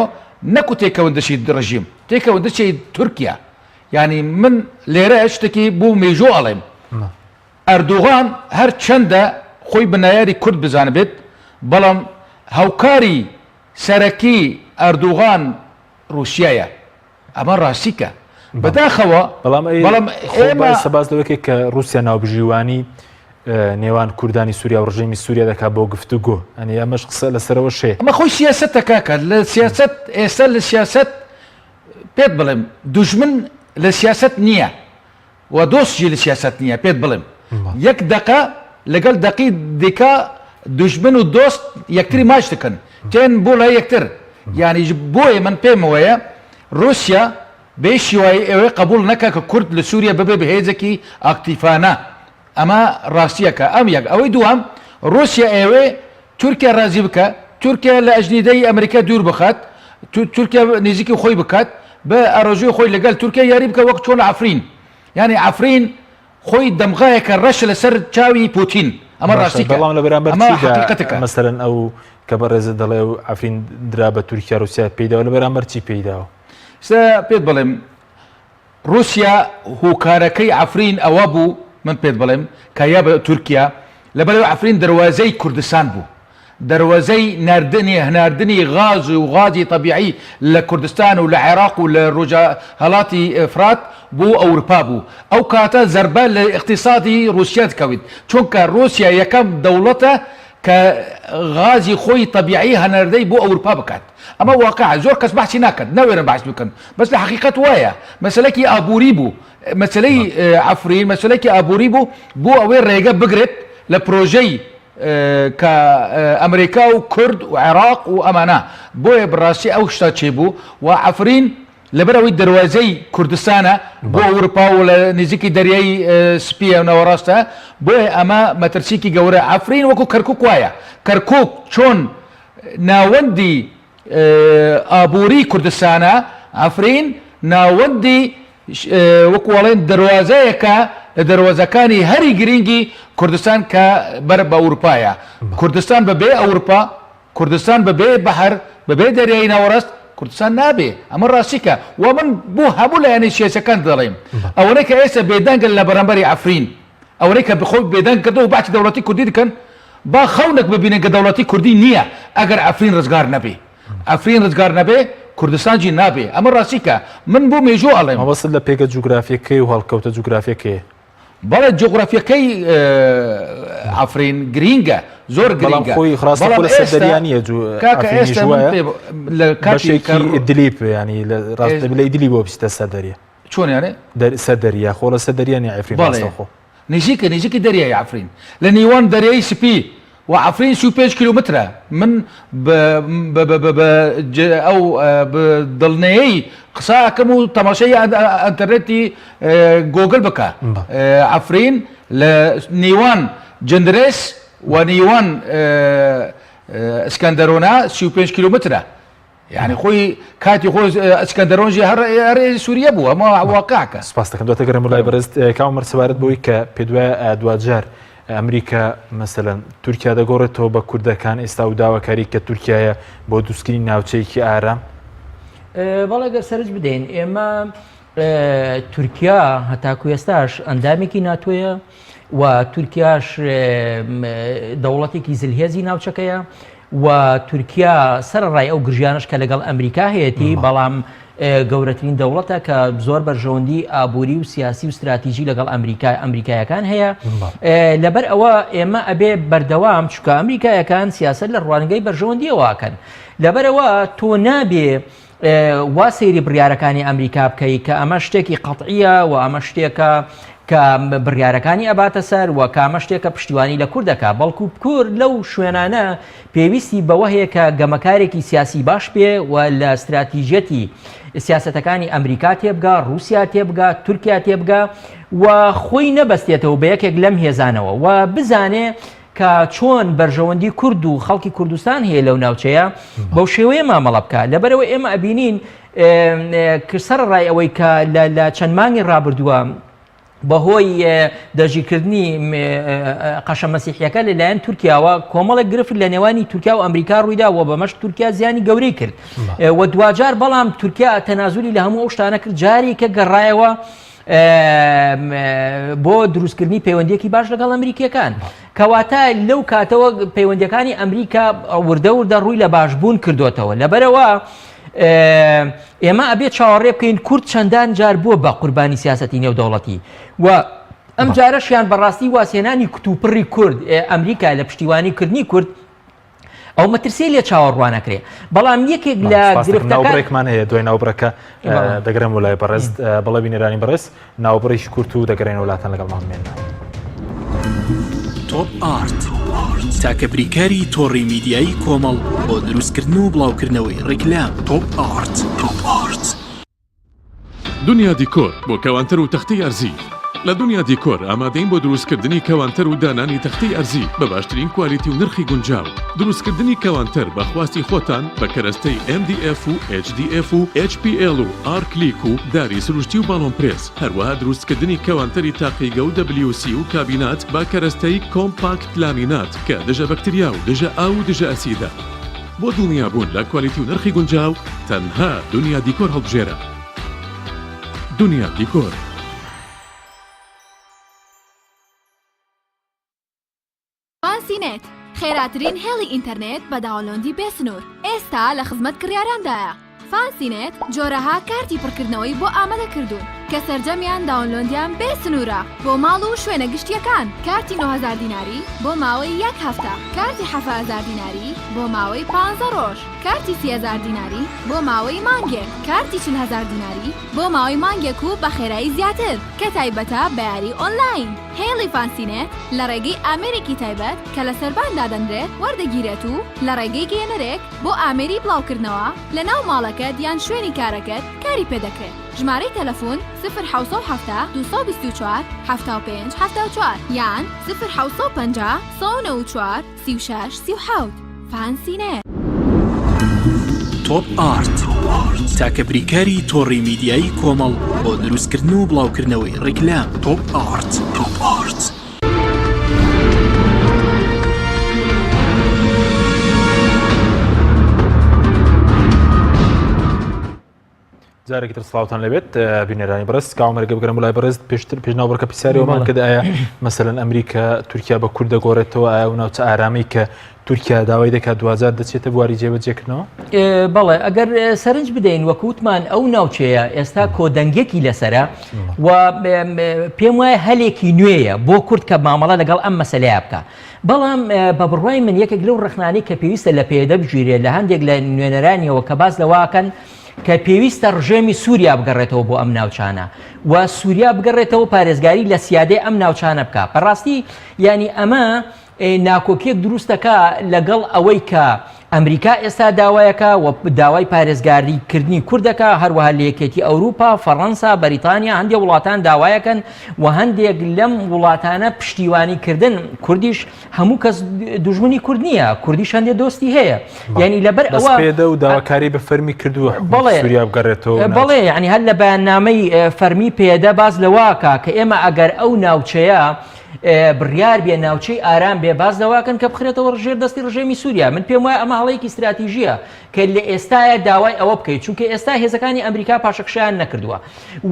نەکو تێکەون دەستی ڕژیم، تێکەون دەستی تورکیا. یانی من لێرە شتێکی بۆ مێژوو ئەڵێم ئەردۆغان هەر چەندە خۆی بە نایاری کورد بزانبێت بەڵام هاوکاری سەرەکی ئەردۆغان ڕوسیایە ئەمە ڕاستیکە بەداخەوە بەڵام بەڵام ئێمە سەباز لەوەکێک کە رووسیا ناوبژیوانی نێوان کوردانی سووریا و ڕژێمی سووریا دەکات بۆ گفتوگۆ ئەنی ئەمەش قسە لەسەرەوە شێ ئەمە خۆی سیاسەتە کاکە لە سیاسەت ئێستا لە سیاسەت پێت بڵێم دوژمن لە سیاسەت نییە و دۆستیش لە سیاسەت نییە پێت بڵێم یەک دەقە لەگەڵ دەقی دیکە دوژمن و دۆست یەکتری ماچ دەکەن تێن بۆ لای یەکتر یانی بۆیە من پێم وایە رووسیا بێ شیوایی ئەوێ قبول نەکە کە کورد لە سووریا ببێ بە هێزێکی ئاکتیفانە ئەمە ڕاستیەکە ئەم یەک ئەوەی دووەم ڕوسیا ئەیەوێ تورکیا ڕازی بکا تورکیا لە ئەجنیدەی ئەمریکا دوور بخات تورکیا نزیکی خۆی بکات بە ئارەزوی خۆی لەگەل تورکیا یاری بکە وەک چۆن عەفرین یانی عەفرین خۆی دەمغایەکە ڕەشە لەسەر چاوی پوتین ئەمە ڕاستیکە بەڵام لە بەرامبەر ئەمە چیدا حەقیقەتەکە مەسەلەن ئەو کە بەڕێزت دەڵێ و عەفرین درا بە تورکیا ڕوسیا پێیداوە لە بەرامبەر چی پێیداوە؟ ئێستا پێت بڵێم ڕوسیا هۆکارەکەی عەفرین ئەوە بوو من پێت بڵێم کە یا بە تورکیا لەبەرئەوەی عەفرین دەروازەی کوردستان بوو. دەروازەی ناردنی هەناردنی غاز و غازی تەبیعی لە کوردستان و لە عێراق و لە ڕۆژهەڵاتی فرات بۆ ئەورپا بوو ئەو کاتە زەربە لە ئیقتیسادی ڕوسیا دکەویت چونکە ڕوسیا یەکەم دەوڵەتە کە غازی خۆی تەبیعی هەناردەی بۆ ئەورپا بکات ئەمە واقعە زۆر کەس بەحسی ناکەن ناوێرن بەحس بکەن بەس لە حەقیقەت وایە مەسەلەکی ئابووری بوو مەسەلەی عەفرین مەسەلەکی ئابووری بوو بۆ ئەوەی ڕێگە بگرێت لە پرۆژەی کە ئەمریکا و کورد و عێراق و ئەمانە بۆیە بڕاستی ئەو شتا چێ بوو و عەفرین لەبەر ئەوەی دەروازەی کوردستانە بۆ ئەوروپا و لە نزیکی دەریای سپیە و ناوەڕاستە بۆیە ئەمە مەترسیکی گەورە عەفرین وەکو کەرکک وایە کەرکک چۆن ناوەندی ئابووری کوردستانە عەفرین ناوەندی وەکو ئەڵێن دەروازەیەکە لە دەروازەکانی هەری گرینگی کوردستان کە بەر بە ئەوروپایە. کوردستان بە بێ ئەوروپا، کوردستان بە بێ بەحر، بە بێ دەریای ناوەڕاست کوردستان نابێ. ئەمە ڕاستیکە و من بۆ هەموو لایەنە سیاسیەکان دەڵێم ئەوەنەی کە ئێستا بێدەنگن لە بەرامبەری عەفرین، ئەوەنەی کە خۆی بێدەنگ کردووە و بەعسی دەوڵەتی کوردی دکەن، با خەونێک ببینن کە دەوڵەتی کوردی نییە ئەگەر عەفرین ڕزگار نەبێ. عەفرین ڕزگار نەبێ کوردستان جی نابێ ئەمە ڕاستیکە من بۆ مێژوو ئەڵێم. مەبەستت لە پێگە جوگرافیەکەی و هەڵکەوتە جوگرافیەکەیە؟ بەڵێ جوگرافیەکەی عەفرین گرینگە زۆر بەڵام گرینگە خۆی ڕاستە بەڵام خۆ لەسەر ئێستا دەریا نییە جو کاکە عەفرینیش ئێستا من وایە پێ لە کاتی بەشێکی کە ئیدلیب ینی لە ڕاست ئێ- لە ئیدلیبەوە بچیتە سەر دەریا چۆن یانێ دەر سەر دەریا خۆ لەسەر دەریا نییە عەفرین بەڵێ ڕاستەوخۆ نزیکە نزیکی دەریای عەفرین لە نیوان دەریای سپی و عەفرین 35 کیلۆمەترە من بە بە بە بە بە ئەو بە دڵنیایی قسە ئەکەم و تەماشای ئەنتەرنێتی گۆگل بکە عەفرین لە نیوان جندرێس و نیوان ئەسکەندەرۆنە 35 کیلۆمەترە یانی خۆی کاتی خۆی ئەسکەندەرۆن ژی هەر هەر سووریە بوو ئەمە واقعکە. سپاس دەکەم دواتر گەڕێم بۆ لای بەڕێز کاک عومەر سەبارەت بەوەی کە پێدوایە دواجار ئەمریکا مەسەلەن تورکیا دەگۆڕێتەوە بە کوردەکان ئێستا و داواکاری کە تورکیایە بۆ دروستکردنی ناوچەیەکی ئارام. بەڵێ گەر سەرنج بدەین ئێمە تورکیا هەتاکو ئێستاش ئەندامێکی ناتۆیە و تورکیاش دەوڵەتێکی زلهێزی ناوچەکەیە و تورکیا سەرەڕای ئەو گرژیانەش کە لەگەڵ ئەمریکا هەیەتی بەڵام گەورەترین دەوڵەتە کە زۆر بەرژەوەندی ئابووری و سیاسی و ستراتیژی لەگەڵ ئەمریکا ئەمریکایەکان هەیە لەبەر ئەوە ئێمە ئەبێ بەردەوام چکە ئەمریکایەکان سیاست لە ڕوانگەی بەرژەوەندیەوەکەن لەبەرەوە تۆ نابێ وا سەیری بڕیارەکانی ئەمریکا بکەی کە ئەمە شتێکی قەتعیە و ئەمە شتێکە کە بڕیارەکانی ئەباتە سەر و کامە شتێکە پشتیوانی لە کورد دەکا بەڵکو کورد لەو شوێنانە پێویستی بەوە هەیە کە گەمەکارێکی سیاسی باش بێ و لە ستراتیژیەتی سیاسەتەکانی ئەمریکا تێبگا رووسیا تێبگا تورکیا تێبگا و خۆی نەبەستێتەوە بە یەکێک لەم هێزانەوە و بزانێ کە چۆن بەرژەوەندی کورد و خەڵکی کوردستان هەیە لەو ناوچەیە بەو شێوەیە مامەڵە بکە لەبەرەوە ئێمە ئەبینین سەرڕای ئەوەی کە لە چەند مانگی ڕابردووە بەهۆی دەژیکردنی قەشە مەسیحیەکە لەلایەن تورکیاوە کۆمەڵێک گرفت لە نێوانی تورکیا و ئەمریکا ڕوویدا و بەمەش تورکیا زیانی گەورەی کرد و دواجار بەڵام تورکیا تەنازولی لە هەموو ئەو شتانە کرد جاری کە گەڕایەوە بۆ دروستکردنی پەیوەندیەکی باش لەگەڵ ئەمریکیەکان کەواتە لەو کاتەوە پەیوەندیەکانی ئەمریکا وردە وردە ڕووی لە باشبوون کردوتەوە لەبەرەوە ئێمە ئەبێ چاوەڕێ بکەین کورد چەندان جار بووە بە قوربانی سیاستی نێودەوڵەتی و ئەم جارەشیان بەڕاستی وازهێنانی کتوپڕی کورد ئەمریکا لە پشتیوانی کردنی کورد ئەو مەترسیەی لێ چاوەڕوانەکرێ بەڵام یەکێک لە گرفتەکانمان هەیە دوای ناوبڕەکە دەگرم و لای بەڕێز بەڵێ بینەرانی بەڕێز ناوبڕێکی کورت و دەگەرێن وڵاتان لەگەڵمان بمێنن. تۆپ ئارت تاکە بریکاری تۆڕی میدیایی کۆمەڵ بۆ دروستکردن و بڵاوکردنەوەی ڕیکلام تۆپ ئارت. تۆپ ئارت. دنیا دیکۆر بۆ کەوانتەر و تەختەی ئەرزی لە دنیا دیکۆر ئامادەین بۆ دروستکردنی کەوانتەر و دانانی تەختەی ئەرزی بە باشترین کوالیتی و نرخی گونجاو. دروستکردنی کەوانتەر بە خواستی خۆتان بە کەرەستەی MDF و HDF و HPL و ئارکلیک و داری سروشتی و باڵۆن پرێس، هەروەها دروستکردنی کەوانتەری تاقیگە و WC و کابینات بە کەرەستەی کۆمپاکت لامینات کە دژە بەکتریا و دژە ئاو و دژە ئەسیدە. بۆ دڵنیابوون لە کوالیتی و نرخی گونجاو تەنها دنیا دیکۆر هەڵبژێرە. دنیا دیکۆر. بازینێت. خێراترین هێڵی ئینتەرنێت بە download ی بێ سنوور ئێستا لە خزمەت کڕیاراندایە. فانسی نێت جۆرەها کارتی پڕکردنەوەی بۆ ئامادە کردوون کە سەرجەمیان download یان بێ سنوورە بۆ ماڵ و شوێنە گشتییەکان، کارتی 9000 دیناری بۆ ماوەی یەک هەفتە، کارتی 7000 دیناری بۆ ماوەی پانزە ڕۆژ، کارتی 30000 دیناری بۆ ماوەی مانگێک، کارتی 40000 دیناری بۆ ماوەی مانگێک و بە خێرایی زیاتر کە تایبەتە بە یاری ئۆنلاین. هێڵی فانسینێت لە ڕێگەی ئامێرێکی تایبەت کە لە سەربان دادەنرێت وەردەگیرێت و لە ڕێگەی گەیەنەرێک بۆ ئامێری بڵاوکردنەوە لە ناو ماڵەکەت یان شوێنی کارەکەت کاری پێدەکرێت. ژمارەی تەلەفون، سفر 770 224 75 74 یان سفر 750 194 36 37. فانسینێت. تۆپ ئارت تاکە بریکاری تۆڕی میدیایی کۆمەڵ بۆ دروستکردن و بڵاوکردنەوەی ڕیکلام تۆپ ئارت. تۆپ ئارت. جارێکی تر سڵاوتان لەبێت بینەرانی بەڕێز کاوە مەرگە بگەرم لای بەڕێز پێشتر پێش ناوبڕکە پرسیارەوەمان کرد ئایا مەسەلەن ئەمریکا تورکیا بە کورد دەگۆڕێتەوە ئایا و ناوچە ئارامی کە تورکیا داوای دەکات دوجار دەچێتە بواری جێبەجێکردنەوە؟ بەڵێ ئەگەر سەرنج بدەین وەکوتمان ئەو ناوچەیە ئێستا کۆدەنگێکی لەسرە و پێم وایە هەلێکی نوێیە بۆ کورد کە مامەڵە لەگەڵ ئەم مەسلەیە بکە بەڵام بە بڕوای من یەکێک لەو ڕخنانەی کە پێویستە لە پێدە بگیرێت لە هەندێک لە نوێنەرانیەوە کە باس لەواکەن کە پێویستە ڕژێمی سووریا بگەڕێتەوە بۆ ئەم ناوچانە و سووریا بگەڕێتەوە پارێزگاری لە سیادەی ئەم ناوچانە بکە بەڕاستی ینی ئەمە ناکۆکیەک دروست دەکا لەگەڵ ئەوەی کە ئەمریکا ئێستا داوایەکە و داوای پارێزگاری کردنی کوردەکە هەروەها لە یەکێتی ئەوروپا فەڕەنسا بەریتانیا هەندێک وڵاتان داوایەکەن و هەندێک لەم وڵاتانە پشتیوانی کردن کوردیش هەموو کەس دوژمنی کورد نییە کوردیش هەندێک دۆستی هەیە یعنی لەبەر ئەوە پێدە و داواکاری بە فەرمی کردووە بەڵێ سووریا بگەڕێتەوە بەڵێ یعنی هەر لە بەیاننامەی فەرمی پێدە باز لەواکە کە ئێمە ئەگەر ئەو ناوچەیە بڕیار بێ ناوچەی ئارام بێ باس لەوەکەن کە بخرێتەوە ژێر دەستی ڕژێمی سووریا من پێم وایە ئەمە هەڵەیەکی ستراتیژیە کە لە ئێستاە داوای ئەوە بکەیت چونکە ئێستا هێزەکانی ئەمریکا پاشەکشیان نەکردووە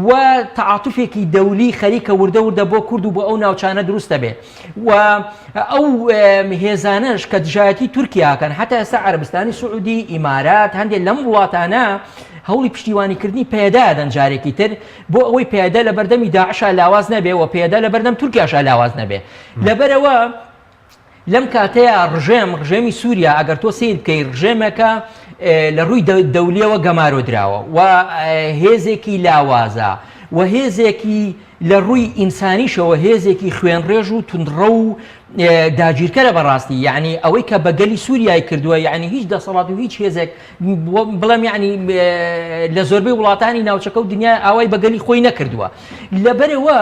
و تعاتفێکی دەولی خەریکە وردە وردە بۆ کورد و بۆ ئەو ناوچانە دروستە بێ و ئەو هێزانەش کە دژایەتی تورکیاکەن حتا ئێستا عربستانی سعودی ئیمارات هەندێک لەم وڵاتانە هەوڵی پشتیوانیکردنی پەیدا دەن جارێکی تر بۆ ئەوەی پەیەدە لە بەردەمی داعشا لاواز نەبێ و پەیەدە لە بەردەم تورکیاشا لاواز نەبێ. لەبەرئەوە لەم کاتەیا ڕژێم، ڕژێمی سووریا ئەگەر تۆ سەیر بکەی ڕژێمێکە لە ڕووی دەولیەوە گەمارۆ دراوە و هێزێکی لاوازە و هێزێکی لە ڕووی ئینسانیشەوە هێزێکی خوێنڕێژ و توندڕەو و داگیرکەرە بەڕاستی یعنی ئەوەی کە بە گەلی سووریای کردووە یعنی هیچ دەسەڵات و هیچ هێزێک بڵێم یعنی لە زۆربەی وڵاتانی ناوچەکە و دنیا ئاوای بە گەلی خۆی نەکردووە لەبەرەوە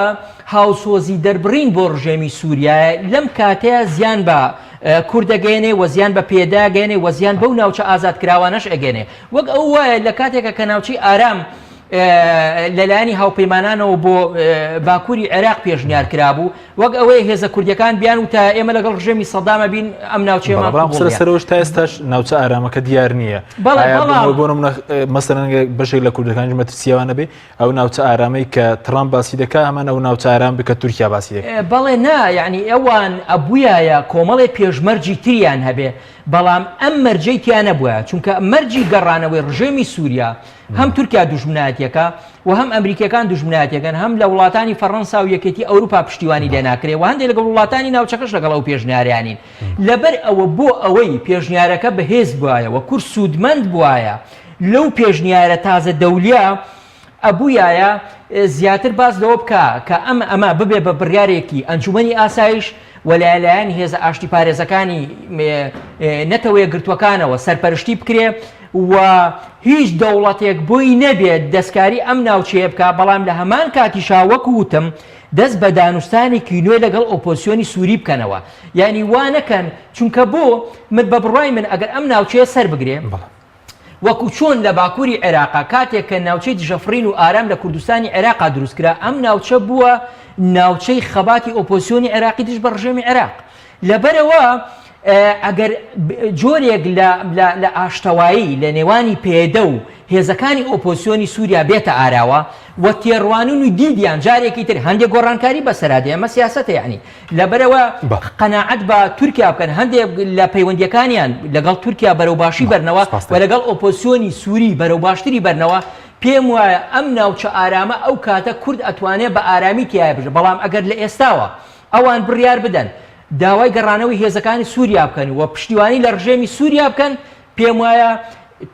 هاوسۆزی دەربڕین بۆ ڕژێمی سووریە لەم کاتەیە زیان بە کوردەگەێنێ و زیان بە پێداگەێنێ و زیان بەو ناوچە ئازاد کراوانەش ئەگەێنێ وەک ئەو وایە لە کاتێکە کە ناوچەی ئارام لەلایەنی هاوپەیمانانەوە بۆ باکووری عێراق پێشنیار کرابوو وەک ئەوەی هێزە کوردیەکان بیان و تا ئێمە لەگەڵ ڕژێمی سەدامە بین ئەم ناوچەیەمان بەڵام قسە سەرەوەش تا ئێستاش ناوچە ئارامەکە دیار نییە بەڵێ بەڵام بۆ نمونە مەسەلەن بەشێک لە کوردەکانیش مەترسییەوە نەبێ ئەو ناوچە ئارامەی کە ترامپ باسی دەکا هەمان ئەو ناوچە ئارام بکە تورکیا باسی دەکات بەڵێ نا یعنی ئەوان ئەبوویایە کۆمەڵێ پێشمەرجی تریان هەبێ بەڵام ئەم مەرجەی تیا نەبووە چونکە مەرجی گەڕانەوەی ڕژێمی سووریا هەم تورکیا دوژمنایەتیەکە و هەم ئەمریکیەکان دوژمنایەتیەکەن هەم لە وڵاتانی فەڕەنسا و یەکێتی ئەوروپا پشتیوانی لێ ناکرێ و هەندێک لەگەڵ وڵاتانی ناوچەکەش لەگەڵ ئەو پێشنیارانین لەبەر ئەوە بۆ ئەوەی پێشنیارەکە بەهێز بوایە و کورد سوودمەند بوایە لەو پێشنیارە تازە دەولیە ئەبوویایە زیاتر باس لەوە بکا کە ئەم ئەمە ببێ بە بڕیارێکی ئەنجومەنی ئاسایش و لەلایەن هێزە ئاشتی پارێزەکانی نەتەوە یەکگرتووەکانەوە سەرپەرشتی بکرێ و هیچ دەوڵەتێک بۆی نەبێت دەستکاری ئەم ناوچەیە بکا، بەڵام لە هەمان کاتیشا وەکو وتم دەست بە دانوستانێکی نوێ لەگەڵ ئۆپۆزسیۆنی سوری بکەنەوە یانی وا نەکەن چونکە بۆ من بە بڕوای من ئەگەر ئەم ناوچەیە سەر بگرێ وەکو چۆن لە باکووری عێراقا کاتێک کە ناوچەی دژەفڕین و ئارام لە کوردستانی عێراقا دروستکرا، ئەم ناوچە بووە ناوچەی خەباتی ئۆپۆزسیۆنی عێراقی دژ بە ڕژێمی عێراق. لەبەرئەوە ئەگەر جۆرێک لە ئاشتەوایی لە نێوانی پەیەدە و. هێزەکانی ئۆپۆزسیۆنی سووریا بێتە ئاراوە و تێڕوانین و دیدیان جارێکی تر هەندێک گۆڕانکاری بەسەرا دێ ئەمە سیاسەتە یەعنی لەبەرئەوە قەناعەت بە تورکیا بکەن هەندێک لە پەیوەندیەکانیان لەگەڵ تورکیا بەرەو باشی بەرنەوە و لەگەڵ ئۆپۆزسیۆنی سووری بەرەو باشتری بەرنەوە پێم وایە ئەم ناوچە ئارامە ئەو کاتە کورد ئەتوانێ بە ئارامی تیایا بژێ بەڵام ئەگەر لە ئێستاوە ئەوان بڕیار بدەن داوای گەڕانەوەی هێزەکانی سووریا بکەن و پشتیوانی لە ڕژێمی سووریا بکەن پێم وایە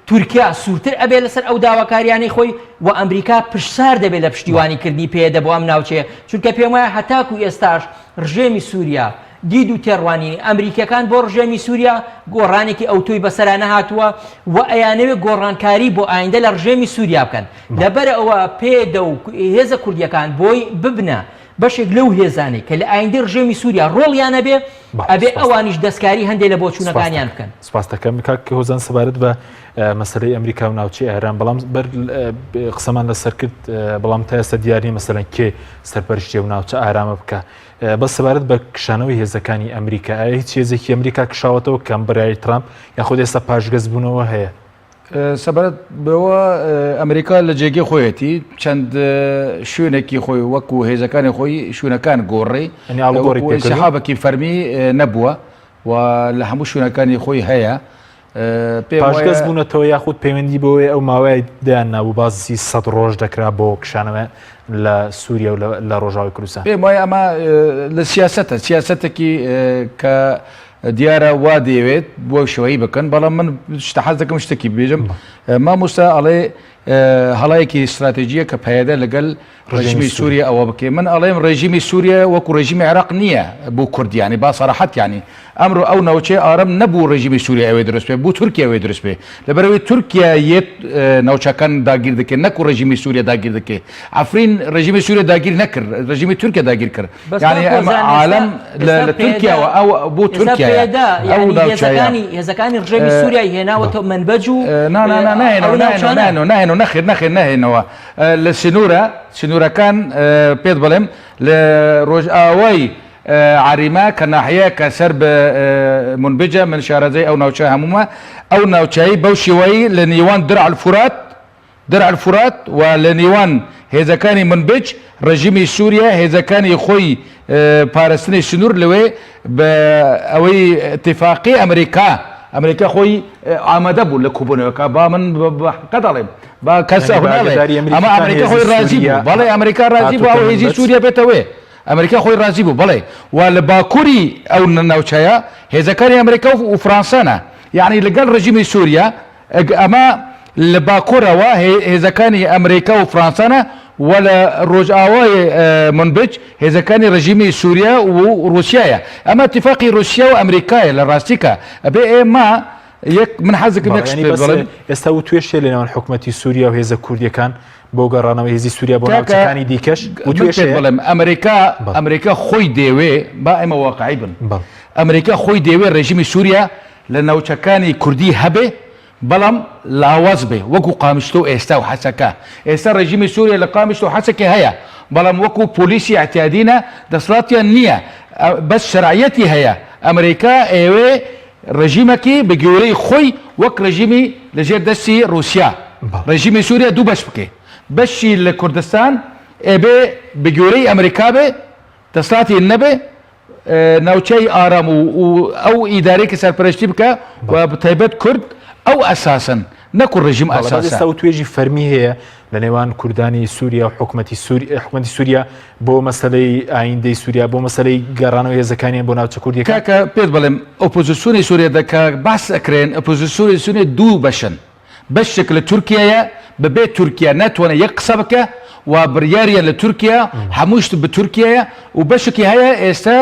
تورکیا سوورتر ئەبێ لەسەر ئەو داواکاریانەی خۆی و ئەمریکا پشتسار دەبێت لە پشتیوانی کردنی پەیەدە بۆ ئەم ناوچەیە، چونکە پێم وایە هەتاکو ئێستاش ڕژێمی سووریا دید و تێڕوانینی ئەمریکیەکان بۆ ڕژێمی سووریا گۆڕانێکی ئەوتۆی بەسەرا نەهاتووە و ئەیانەوێت گۆڕانکاری بۆ ئایندە لە ڕژێمی سووریا بکەن لەبەرئەوە پەیەدە و هێزە کوردیەکان بۆی ببنە بەشێک لەو هێزانەی کە لە ئایندەی ڕژێمی سووریا ڕۆڵیان هەبێ، ئەبێ ئەوانیش دەستکاری هەندێ لە بۆچوونەکانیان بکەن. سپاست دەکەم کاک هۆزان سەبارەت بە مەسەلەی ئەمریکا و ناوچەی ئارام، بەڵام بەر قسەمان لەسەر کرد، بەڵام تا ئێستا دیار نییە مەسەلەن کێ سەرپەرشتی ئەو ناوچە ئارامە بکا. بەس سەبارەت بە کشانەوەی هێزەکانی ئەمریکا، ئایا هیچ هێزێکی ئەمریکا کشاوەتەوە کە ئەم بڕیاری ترامپ یاخود ئێستا پاشگەزبوونەوە هەیە؟ سەبارەت بەوە ئەمریکا لە جێگەی خۆیەتی چەند شوێنێکی خۆی وەکو هێزەکانی خۆی شوێنەکان گۆڕی سەحابێکی فەرمی نەبووە و لە هەموو شوێنەکانی خۆی هەیە پێشگەز بوونەتەوە یاخود پەیوەندی بۆی ئەو ماوەیە دەیان نابوو بازی سە ڕۆژ دەکرا بۆ کشانەوە لە سووریا و لە ڕۆژاوی کوردستان پێم وایە ئەمە لە سیاستە سیاستێکی کە دیارە وا دەیەوێت بەو شێوەیی بکەن بەڵام من شتە حەز دەکەم شتێکی بێژم مامۆستا ئەڵێ هەڵایەکی استراتێژیە کە پەیەدە لەگەل ڕژیمی سووریە ئەوە بکەی من ئەڵێم ڕێژیمی سووریە وەکو ڕێژیمی عێراق نییە بۆ کوردیانی با سەراحەت یانی ئەمڕۆ ئەو ناوچەی ئارام نەبوو ڕێژیمی سووریە ئەوێ دروست بێ بۆ تورکیا ئەوێ دروست بێ لەبەرئەوەی تورکیا یەت ناوچەکان داگیر دەکەی نەکو ڕێژیمی سووریە داگیر دەکەی عەفرین ڕێژیمی سووریە داگیر نەکرد ڕێژیمی تورکیا داگیر کرد بەس یعنی کاک ئەمە هۆزان ئێستا عالەم لە ئێستا لە پەیەدە تورکیاوە ئەو بۆ ئێستا تورکیایە پەیەدە ئەو یعنی ناوچەیە هێزەکانی هێزەکانی ڕژێمی سووریای هێناوەتە مەنبەج و نا نا نا ئەو ناهێنەوە ناهێنەوە ناوچانە ناهێنەوە ناهێنەوە نەخێر نەخێر ناهێنەوە لە سنوورە سنوورەکان پێت بڵێم لە ڕۆژئاوای عەریمە کە ناحیەیەکە سەر بە منبجە من شارەزای ئەو ناوچە هەموومە ئەو ناوچەی بەو شێوەیی لە نێوان درع الفورات درع الفرات، و لە نێوان هێزەکانی منبج، ڕێژیمی سووریە هێزەکانی خۆی پارستنی سنوور لەوێ بە ئەوەی ئیتیفاقی ئەمریکا، ئەمریکا خۆی ئامادە بوو لە کوبوونەوەکە با من بە حەقە دەڵێم با کەس یانی ئەوە بە ناڵێ ئاگاداری ئەمە ئەمریکیکان ئەمریکا هێزی خۆی ڕازی سووریە بوو بەڵێ ئەمریکا ڕازی بوو هاتووتە ئەو هێزی منبج؟ سووریە بێتە وێ ئەمریکا خۆی ڕازی بوو بەڵێ و لە باکووری ئەو ناوچەیە هێزەکانی ئەمریکا و فرانسەنە یانی لەگەڵ ڕێژیمی سووریە ئەمە لە باکورەوە هێزەکانی ئەمریکا و فرانسانە و لە ڕۆژئاوای منبج هێزەکانی ڕژیمی سوریا و ڕوسیایە. ئەمە ئیتیفاقی ڕوسیا و ئەمریکایە لە ڕاستیکا ئەبێ ئێمە یەک من حەز دەکەم یەک بەڵێ شت یانی پێت بەس بڵێم. ئێستا وتوێژ هەیە لە نێوان حکومەتی سوریا و هێزە کوردیەکان بۆ گەڕانەوەی هێزی سوریا بۆ کاکە ناوچەکانی دیکەش من وتوێژ پێت هەیە؟ بڵێم ئەمریکا بەڵێ ئەمریکا خۆی دەیەوێ با ئێمە واقعی بن بەڵێ. ئەمریکا خۆی دەیەوێ ڕێژیمی سوریا لە ناوچەکانی کوردی هەبێ بەڵام لاواز بێ وەکو قامیشلۆ ئێستا و حەسەکە ئێستا ڕێژیمی سوریە لە قامیشلۆ حەسەکە هەیە بەڵام وەکو پۆلیسی ئیعتیادینە دەسڵاتیان نیە بەس شەرعیەتی هەیە ئەمریکا ئەیەوێ ڕێژیمەکی بە گوێرەی خۆی وەک ڕێژیمی لە ژێر دەستی ڕوسیا ڕێژیمی سوریە دوو بەش بکەی بەشی لە کوردستان ئەبێ بە گوێرەی ئەمریکا بێ دەسڵاتی نەبێ ناوچەی ئارام و ئەو ئیدارەی کە سەرپەرشتی بکە و بەتایبەت کورد ئەو ئەساسن نەکو ڕژیم ئەساسە. ئێستا وتوێژی فەرمی هەیە لە نێوان کوردانی سووریا و حکومەتی سووری حکومەتی سووریا بۆ مەسەلەی ئایندەی سووریا بۆ مەسەلەی گەڕانەوەی هێزەکانیان بۆ ناوچە کوردیەکان. کاکە پێت بڵێم ئۆپۆزسیۆنی سووریا دەکا باس ئەکرێن ئۆپۆزسیۆنی سووریا دوو بەشن بەشێک لە تورکیایە بەبێ تورکیا ناتوانێت یەک قسە بکە و بڕیاریان لە تورکیا هەموو شت بە تورکیایە و بەشێکی هەیە ئێستا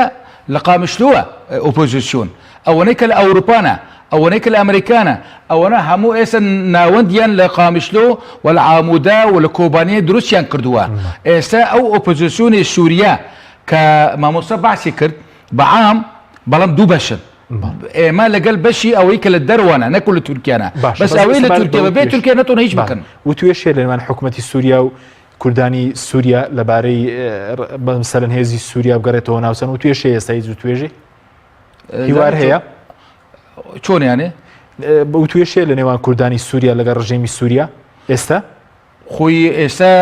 لە قامیشلووە ئۆپۆزیسیۆن ئەوەنەی کە لە ئەوروپانە ئەوەنەی کە لە ئەمریکانە ئەوەنە هەموو ئێستا ناوەندیان لە قامیشلۆ و لە عامودا و لە کۆبانیە دروستیان کردووە ئێستا ئەو ئۆپۆزیسیۆنی سوریا کە مامۆستا باسی کرد بە عام بەڵام دوو بەشن ئێمە لەگەل بەشی ئەوەی کە لە دەروانە نەکو لە تورکیانە بەس ئەوەی لە تورکیا بەبێ تورکیا نەتۆن هیچ بکەن. وتوێژ هەیە لە نێوان حکومەتی سووریا و کوردانی سووریا لەبارەی بەمسەلەن هێزی سووریا بگەڕێتەوە ناوچەن وتوێژ هەیە ئێستا هیچ وتوێژی هیوار هەیە چۆن یانێ وتوێژ هەیە لە نێوان کوردانی سووریا لەگەڵ ڕژێمی سووریا؟ ئێستا؟ خۆی ئێستا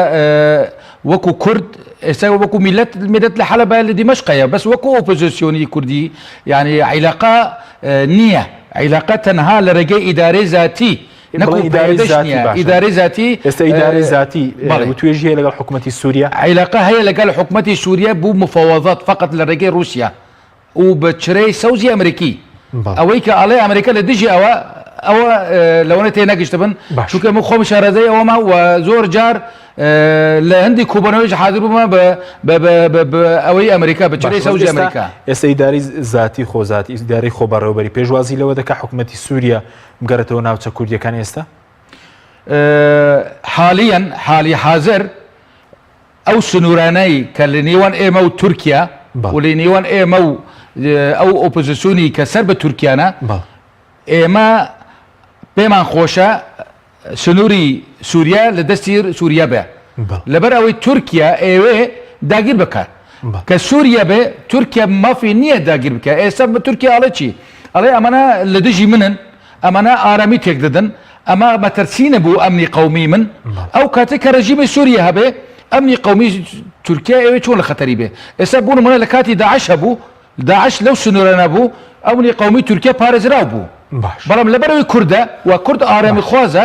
وەکو کورد ئێستا وەکو میلەت میلەت لە حەلەبە لە دیمەشقەیە بەس وەکو ئۆپۆزیسیۆنی کوردی یعنی عیلاقە نییە عیلاقە تەنها لە ڕێگەی ئیدارەی زاتی نەکو ئیدارەی زاتی باشە ئیدارەی زاتی ئێستا ئیدارەی زاتی وتوێژی هەیە لەگەڵ حکوومەتی سووریا عیلاقە هەیە لەگەڵ حکوومەتی سووریا بوو مفاوضات فقط لە ڕێگەی رووسیا و بە چرای سەوزی ئەمریکی ئەوەی کە ئەڵێ ئەمریکا لە دژی ئەوە ئەوە لەوەنە تێ نەگەشتبن چونکە من خۆم شارەزای ئەوەمە و زۆر جار لە هەندی کوبەنەوەیش حاضر بوومە بە ئەوەی ئەمریکا بە چرای سەوزی ئەمریکا. ئێستا ئیداری زاتی خۆزاتی ئیدارەی خۆبەڕێوەبەری پێشوازی لەوە دەکا حکوومەتی سووریا بگەڕێتەوە ناوچە کوردیەکان ئێستا؟ حالیەن حالی حاضر ئەو سنوورانەی کە لە نێوان ئێمە و تورکیا و لە نێوان ئێمە و ئەو ئۆپۆزیسیۆنی کە سەر بە تورکیانە، ئێمە پێمان خۆشە سنووری سووریا لە دەستی سووریا بێ. لەبەر ئەوەی تورکیا ئەیەوێ داگیر بکات. کە سووریا بێ تورکیا مافی نییە داگیر بکات. ئێستا تورکیا ئەڵێ چی؟ ئەڵێ ئەمانە لە دژی منن، ئەمانە ئارامی تێک دەدەن، ئەمە مەترسینە بۆ ئەمنی قەومی من، ئەو کاتەی کە ڕژیمی سوریە هەبێ ئەمنی قەومی تورکیا ئەوێ چۆن لە خەتەری بێ؟ ئێستا بۆ نمونە لە کاتی داعش هەبوو، داعش لەو سنورانە بوو، ئەمنی قەومی تورکیا پارێزراو بوو، بەڵام لەبەرئەوەی کوردە و کورد ئارامی خوازە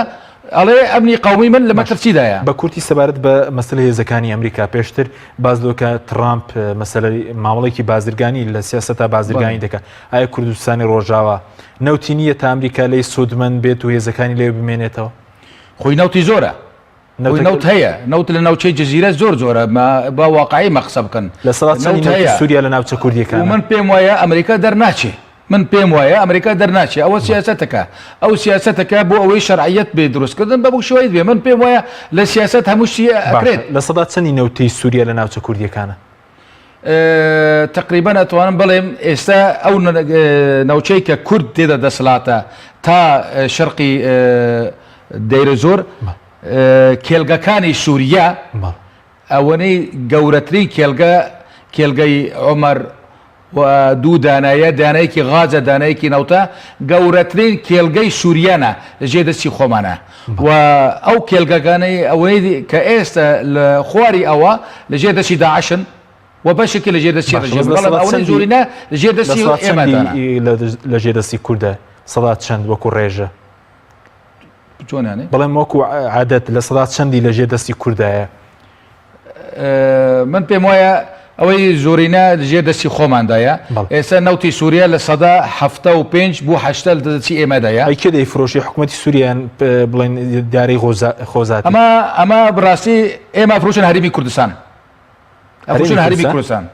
ئەڵێ ئەمنی قەومی من لە مەترسیدایە. بە کورتی سەبارەت بە مەسەلەی هێزەکانی ئەمریکا پێشتر باس لەوە کە تڕامپ مەسەلەی مامەڵەیەکی بازرگانی لە سیاسەتا بازرگانی دەکات ئایا کوردستانی ڕۆژاوا نەوتی نییە تا ئەمریکا لێی سوودمەند بێت و هێزەکانی لەوێ بمێنێتەوە؟ خۆی نەوتی زۆرە. خۆی نەوت هەیە. نەوت لە ناوچەی جزیرە زۆر زۆرە. با واقعی مە قسە بکەن. لە سەدا چەندی نەوتی سووریا لە ناوچە کوردییەکانە؟ و من پێم وایە ئەمریکا دەرناچێ. من پێم وایە ئەمریکا دەرناچێ. ئەوە سیاسەتەکە. ئەو سیاسەتەکە بۆ ئەوەی شەرعیەت بێ دروستکردن بە بۆ شێوەیەک بێ. من پێم وایە لە سیاسەت هەموو شتی ئەکرێت. باشە لە سەدا چەندی نەوتی سووریا لە ناوچە کوردییەکانە؟ تەقریبەن ئەتوانم بڵێم ئێستا ئەو ناوچەی کە کورد تێدا دەسەڵاتە تا شەرقی دەیرەزۆر کێلگەکانی سووریا ئەوەنەی گەورەترین کێلگە کێلگەی عمر و دوو دانایە دانایەکی غازە دانایەکی نەوتە گەورەترین کێلگەی سووریانە لە ژێر دەستی خۆمانە و ئەو کێلگەکانەی ئەوەی کە ئێستا لە خواری ئەوە لە ژێر دەستی داعشن و بەشێکی لە ژێر دەستی ڕژێم بەڵام ئەوەی زۆرینە لە ژێر دەستی ئێمەدانە. لە ژێر دەستی کوردە سەدا چەند وەکو ڕێژە؟ چۆنیانێ؟ بەڵێم وەکو عادەت لە سەدا چەندی لە ژێر دەستی کوردایە؟ من پێم وایە ئەوەی زۆرینە ژێر دەستی خۆماندایە ئێستا نەوتی سووریا لە 75 بۆ هەشتا لە دەستی ئێمەدایە ئەی کێ دەیفرۆشی حکوومەتی سووریان بڵێن دارەی خۆزات ئەمە ئەمە بڕاستی ئێمە فرۆشن هەرێمی کوردستان ئەفرۆشن هەرێمی کوردستان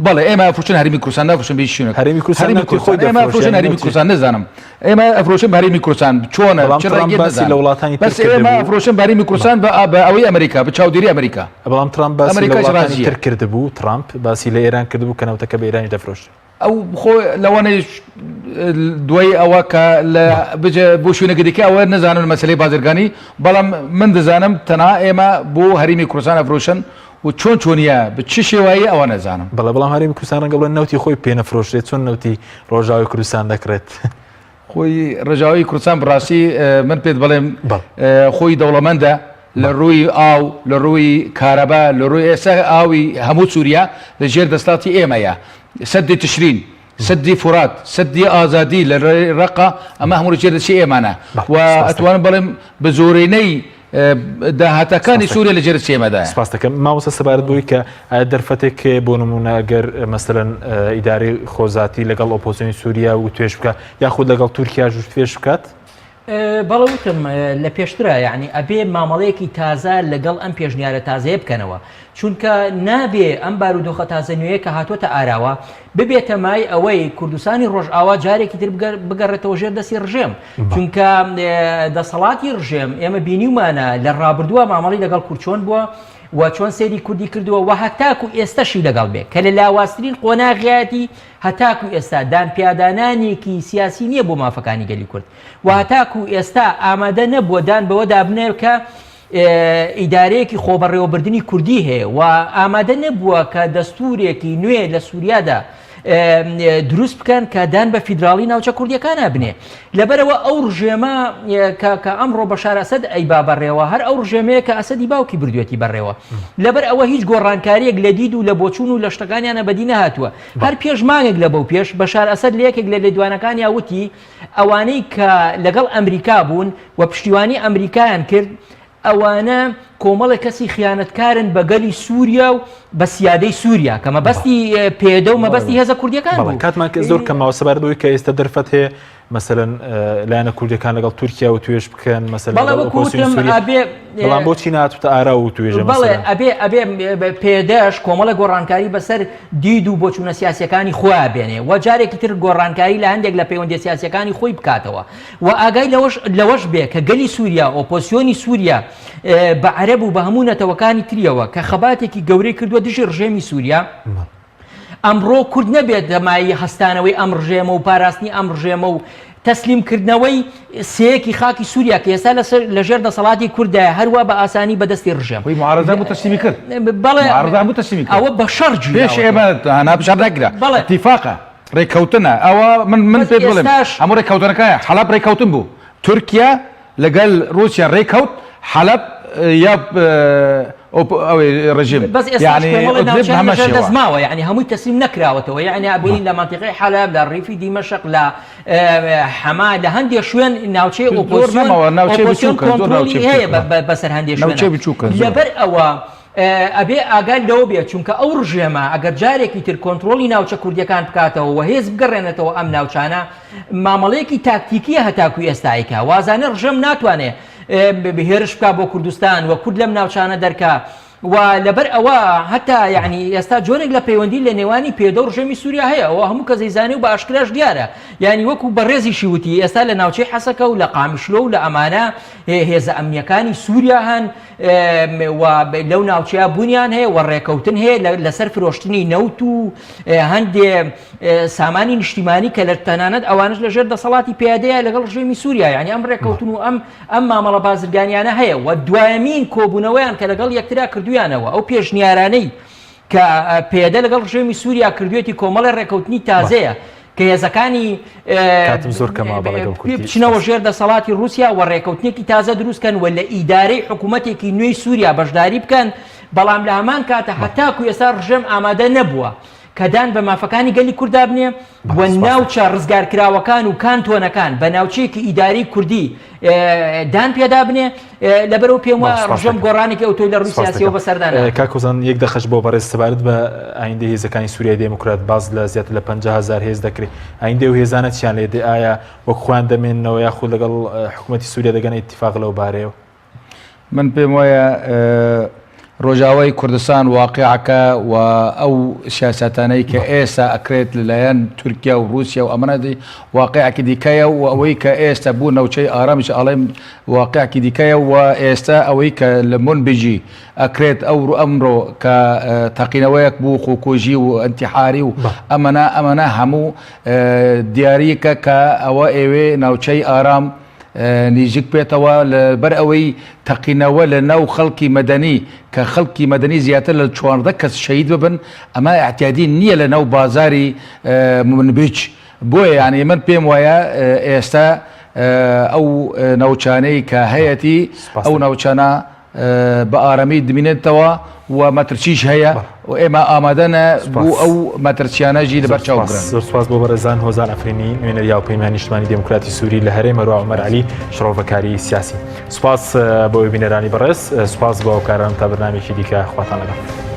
بەڵێ ئێمە ئەفرۆشن هەرێمی کوردستان نافرۆشن بە هیچ شوێنێک هەرێمی کوردستان هەرێمی نەوتی خۆی کوردستان ئێمە دەفرۆشێ ئەفرۆشن هەرێمی نەوتی کوردستان نزانم ئێمە ئەفرۆشن بە هەرێمی کوردستان چۆنە بەڵام چ ترامپ ڕێگەیەک باسی نزانم لە وڵاتانی تر بەس ئێمە کردبوو ئەفرۆشن بە هەرێمی کوردستان بە بە ئەوەی ئەمریکا بە چاودێری ئەمریکا بەڵام ترامپ باسی لە ئەمریکاش وڵاتانی ڕازیە تر کردبوو ترامپ باسی لە ئێران کردبوو کە نەوتەکە بە ئێرانیش دەفرۆشرێت ئەو خۆ لەوانەیە دوای ئەوە کە لە بجێ بۆ شوێنێکی دیکە ئەوە نەزانم مەسەلەی بازرگانی بەڵام من دەزانم تەنها ئێمە بۆ هەرێمی کوردستان ئەفرۆشن و چۆن چۆنیە بە چ شێوایی ئەوە نەزانم. بەڵێ بەڵام هەرێمی کوردستان ڕەنگە بڵێن نەوتی خۆی پێ نەفرۆشرێت چۆن نەوتی ڕۆژاوای کوردستان دەکڕێت؟ خۆی ڕژاوی کوردستان بڕاستی من پێت بڵێم خۆی دەوڵەمەندە لە ڕووی ئاو لە ڕووی کارەبا لە ڕووی ئێستا ئاوی هەموو سووریا لە ژێر دەستاتی ئێمەیە سەدی تشرین سەدی فورات سەدی ئازادی لە ڕقا ئەمە هەموو ژێر دەستی ئێمانە و ئەتوانم بڵێم بە زۆرینەی داهاتەکانی سووریا لە ژێر دەستی ئێمەدایە. سپاس دەکەم مامۆستا سەبارەت بەوەی کە ئایا دەرفەتێک هەیە بۆ نموونە ئەگەر مەسەلەن ئیدارەی خۆزاتی لەگەڵ ئۆپۆزیسیۆنی سووریا وتوێژ بکات یاخود لەگەڵ تورکیاش وتوێژ بکات؟ بەڵێ وتم لە پێشترا یعنی ئەبێ مامەڵەیەکی تازە لەگەڵ ئەم پێشنیارە تازەیە بکەنەوە چونکە نابێ ئەم بارودۆخە تازە نوێیە کە هاتۆتە ئاراوە ببێتە مای ئەوەی کوردستانی ڕۆژئاوا جارێکی تر بگەڕێتەوە ژێر دەستی ڕژێم چونکە دەسەڵاتی ڕژێم ئێمە بینیومانە لە ڕابردووە مامەڵی لەگەڵ کورد چۆن بووە و چۆن سەیری کوردی کردووە و هەتاکو ئێستەشی لەگەڵ بێ کە لە لاوازترین قۆناغیایەتی هەتاکو ئێستا دانپیادانانێکی سیاسی نییە بۆ مافەکانی گەلی کورد و هەتاکو ئێستا ئامادە نەبووە دان بەوەدا بنێ کە ئیدارەیەکی خۆبەڕێوەبردنی کوردی هەیە و ئامادە نەبووە کە دەستورێکی نوێ لە سووریادا. دروست بکەن کە دان بە فیدراڵی ناوچە کوردیەکانە بنێ لەبەرەوە ئەو ڕژێمە کە ئەمڕۆ بەشار ئەسەد ئەیبا بەڕێوە هەر ئەو ڕژێمەیە کە ئەسەدی باوکی بردوێتی بەڕێوە لەبەر ئەوە هیچ گۆڕانکاریەک لە دید و لە بۆچوون و لە شتەکانیانە بەدی نەهاتووە هەر پێش مانگێک لە بەو پێش بەشار ئەسەد لە یەکێک لە لێدوانەکانیا وتی ئەوانەی کە لەگەڵ ئەمریکا بوون و پشتیوانی ئەمریکایان کرد ئەوانە کۆمەڵێک کەسی خیانەتکارن بە گەلی سووریا و بە سیادەی سووریا کە مەبەستی پێدە و مەبەستی هێزە کوردیەکان بوو. کاتمان کە زۆر کەمەوە سەبارەت بەوەی کە ئێستا دەرفەت هەیە مەسەلەن لایەنە کوردەکان لەگەڵ تورکیا و توێژ بکەن مەسەلەن بەڵێ وەکو وتم ئەبێ بەڵام بۆچی ناتوتە ئارا و توێژە بەڵێ ئەبێ ئەبێ پێدەش کۆمەڵە گۆڕانکاری بەسەر دید و بۆچوونە سیاسەکانی خۆیان بێنێ و جارێکی تر گۆڕانکاری لە هەندێک لە پەیوەندیە سیاسەکانی خۆی بکاتەوە و ئاگای لەوەش لەوەش بێ کە گەلی سووریا ئۆپۆزسیۆنی سووریا بە عەرەب و بە هەموو نەتەوەکانی تریەوە کە خەباتێکی گەورەی کردووە دژی ڕژێمی سووریا ئەمڕۆ کورد نەبێت دەمایی هەستانەوەی ئەم ڕژێمە و پاراستنی ئەم ڕژێمە و تەسلیم کردنەوەی سێیەکی خاکی سووریا کە ئێستا لەسەر لەژێر دەسەڵاتی کوردایە هەروا بە ئاسانی بەدەستی ڕژێم خۆی معارەزە بوو تەسلیمی کرد بەڵێ معارەزە بوو تەسلیمی کرد ئەوە بە شەڕ پێش گیراوەتەوە ئێمە هەنا بشار نەگرا بەڵێ ئیتیفاقە ڕێککەوتنە ئەوە من من بەس پێت بڵێم ئێستاش هەموو ڕێککەوتنەکە حەلەب ڕێککەوتن بوو تورکیا لەگەل ڕوسیا ڕێککەوت حەلەب یا ئەوەی ڕژیم بەس ئێستاش یعنی کۆمەڵێ ئەدلب ناوچەیان هەمان لەژێر شێوە دەست ماوە یعنی هەمووی تەسلیم نەکراوەتەوە یعنی ئەبینین لە مەنتیقەی حەلەب لە ڕیفی دیمەشق لە حەما لە هەندێ شوێن ناوچەی زۆر ئۆپۆزسیۆن نەماوە ناوچەی ئۆپۆزسیۆن بچووکە زۆر کۆنترۆڵی ناوچەی هەیە بچووکە بە- بەسەر هەندێ شوێنە ناوچەی بچووکە زۆر لەبەر ئەوە ئەبێ ئاگات لەوە بێت چونکە ئەو ڕژێمە ئەگەر جارێکی تر کۆنترۆڵی ناوچە کوردیەکان بکاتەوە و هێز بگەڕێنێتەوە ئەم ناوچانە مامەڵەیەکی تاکتیکیە هەتاکو ئێستا ئەیکا وازانێ ڕژێم ناتوانێ هێرش بکا بۆ کوردستان و کورد لەم ناوچانە دەرکا و لەبەر ئەوە هەتا یعنی ئێستا جۆرێک لە پەیوەندی لە نێوانی پێدە و ڕژێمی سووریا هەیە ئەوە هەموو کەس ئەیزانێ و بە ئاشکراش دیارە یعنی وەکو بەڕێزیشی وتی ئێستا لە ناوچەی حەسەکە و لە قامیشلۆ و لە ئەمانە هێزە ئەمنیەکانی سووریا هەن و لەو ناوچەیە بوونیان هەیە و ڕێکەوتن هەیە لەسەر فرۆشتنی نەوت و هەندێ سامانی نیشتیمانی کە لە تەنانەت ئەوانش لەژێر دەسەڵاتی پیادەیە لەگەڵ ڕژێمی سووریا یعنی ئەم ڕێکەوتن و ئەم ئەم مامەڵە بازرگانیانە هەیە و دوایەمین کۆبوونەوەیان کە لەگەڵ یەکترا کردویانەوە ئەو پێشنیارانەی کە پێدە لەگەڵ ڕژێمی سووریا کردوێتی کۆمەڵی ڕێکەوتنی تازەیە کە هێزەکانی کاتم زۆر کەمە بەڵێ گەڵ کورتی بچنەوە ژێر دەسەڵاتی ڕووسیا و ڕێکەوتنێکی تازە دروست کەن و لە ئیدارەی حکوومەتێکی نوێی سووریا بەشداری بکەن، بەڵام لە هەمان کاتە هەتاکو ئێستا ڕژێم ئامادە نەبووە کە دان بە مافەکانی گەلی کورددا بنێ و ناوچە ڕزگارکراوەکان و کانتۆنەکان بە ناوچەیەکی ئیداری کوردی دان پێدا بنێ، لەبەرئەوە پێم وایە ڕژێم گۆڕانێکی ئەوتۆی لە ڕووی سیاسیەوە بەسەردا نایەت. کاک هۆزان یەک دەقەش بۆ بەڕێز سەبارەت بە ئایندەی هێزەکانی سوریای دێموکرات باس لە زیاتر لە 50 هەزار هێز دەکرێت ئایندەی ئەو هێزانە چیان لێ دێ ئایا وەک خۆیان دەمێننەوە یاخود لەگەڵ حکوومەتی سووریا دەگەنە ئیتیفاق لەو بارەیەوە؟ من پێم وایە ڕۆژاوای کوردستان واقیعەکە و ئەو سیاسەتانەی کە ئێستا ئەکرێت لەلایەن تورکیا و ڕووسیا و ئەمانە واقیعێکی دیکەیە و ئەوەی کە ئێستا بوو ناوچەی ئارامیش ئەڵێم واقیعێکی دیکەیە و ئێستا ئەوەی کە لە منبجی ئەکرێت ئەو ئەمڕۆ کە تەقینەوەیەک بوو خۆکوژی و ئەنتیحاری و ئەمەنا ئەمەنا هەموو دیاریکە کە ئەوە ئێوێ ناوچەی ئارام نیزیک بێتەوە لەبەر ئەوەی تەقینەوە لە ناو خەڵکی مەدەنی کە خەڵکی مەدەنی زیاتر لە 14 کەس شەهید ببن ئەمە ئیعتیادی نییە لە ناو بازاری منبج بۆیە یانی من پێم وایە ئێستا ئەو ناوچانەی کە هەیەتی ئەو ناوچانە بە ئارامی دمینێتەوە و مەترسیش هەیە و ئێمە ئامادەنە بۆ ئەو مەترسیانە ژی لەبەر چاو بگرن. زۆر سوپاس بۆ بەڕێزان هۆزان عەفرینی نوێنەری هاوپەیمانی نیشتمانی دێموکراتی سووری لە هەرێم هەروەها عومەر عەلی شڕۆڤەکاری سیاسی. سوپاس بۆ بینەرانی بەڕێز، سوپاس بۆ هاوکارانم تا بەرنامەیەکی دیکە خواتان لەگەڵ.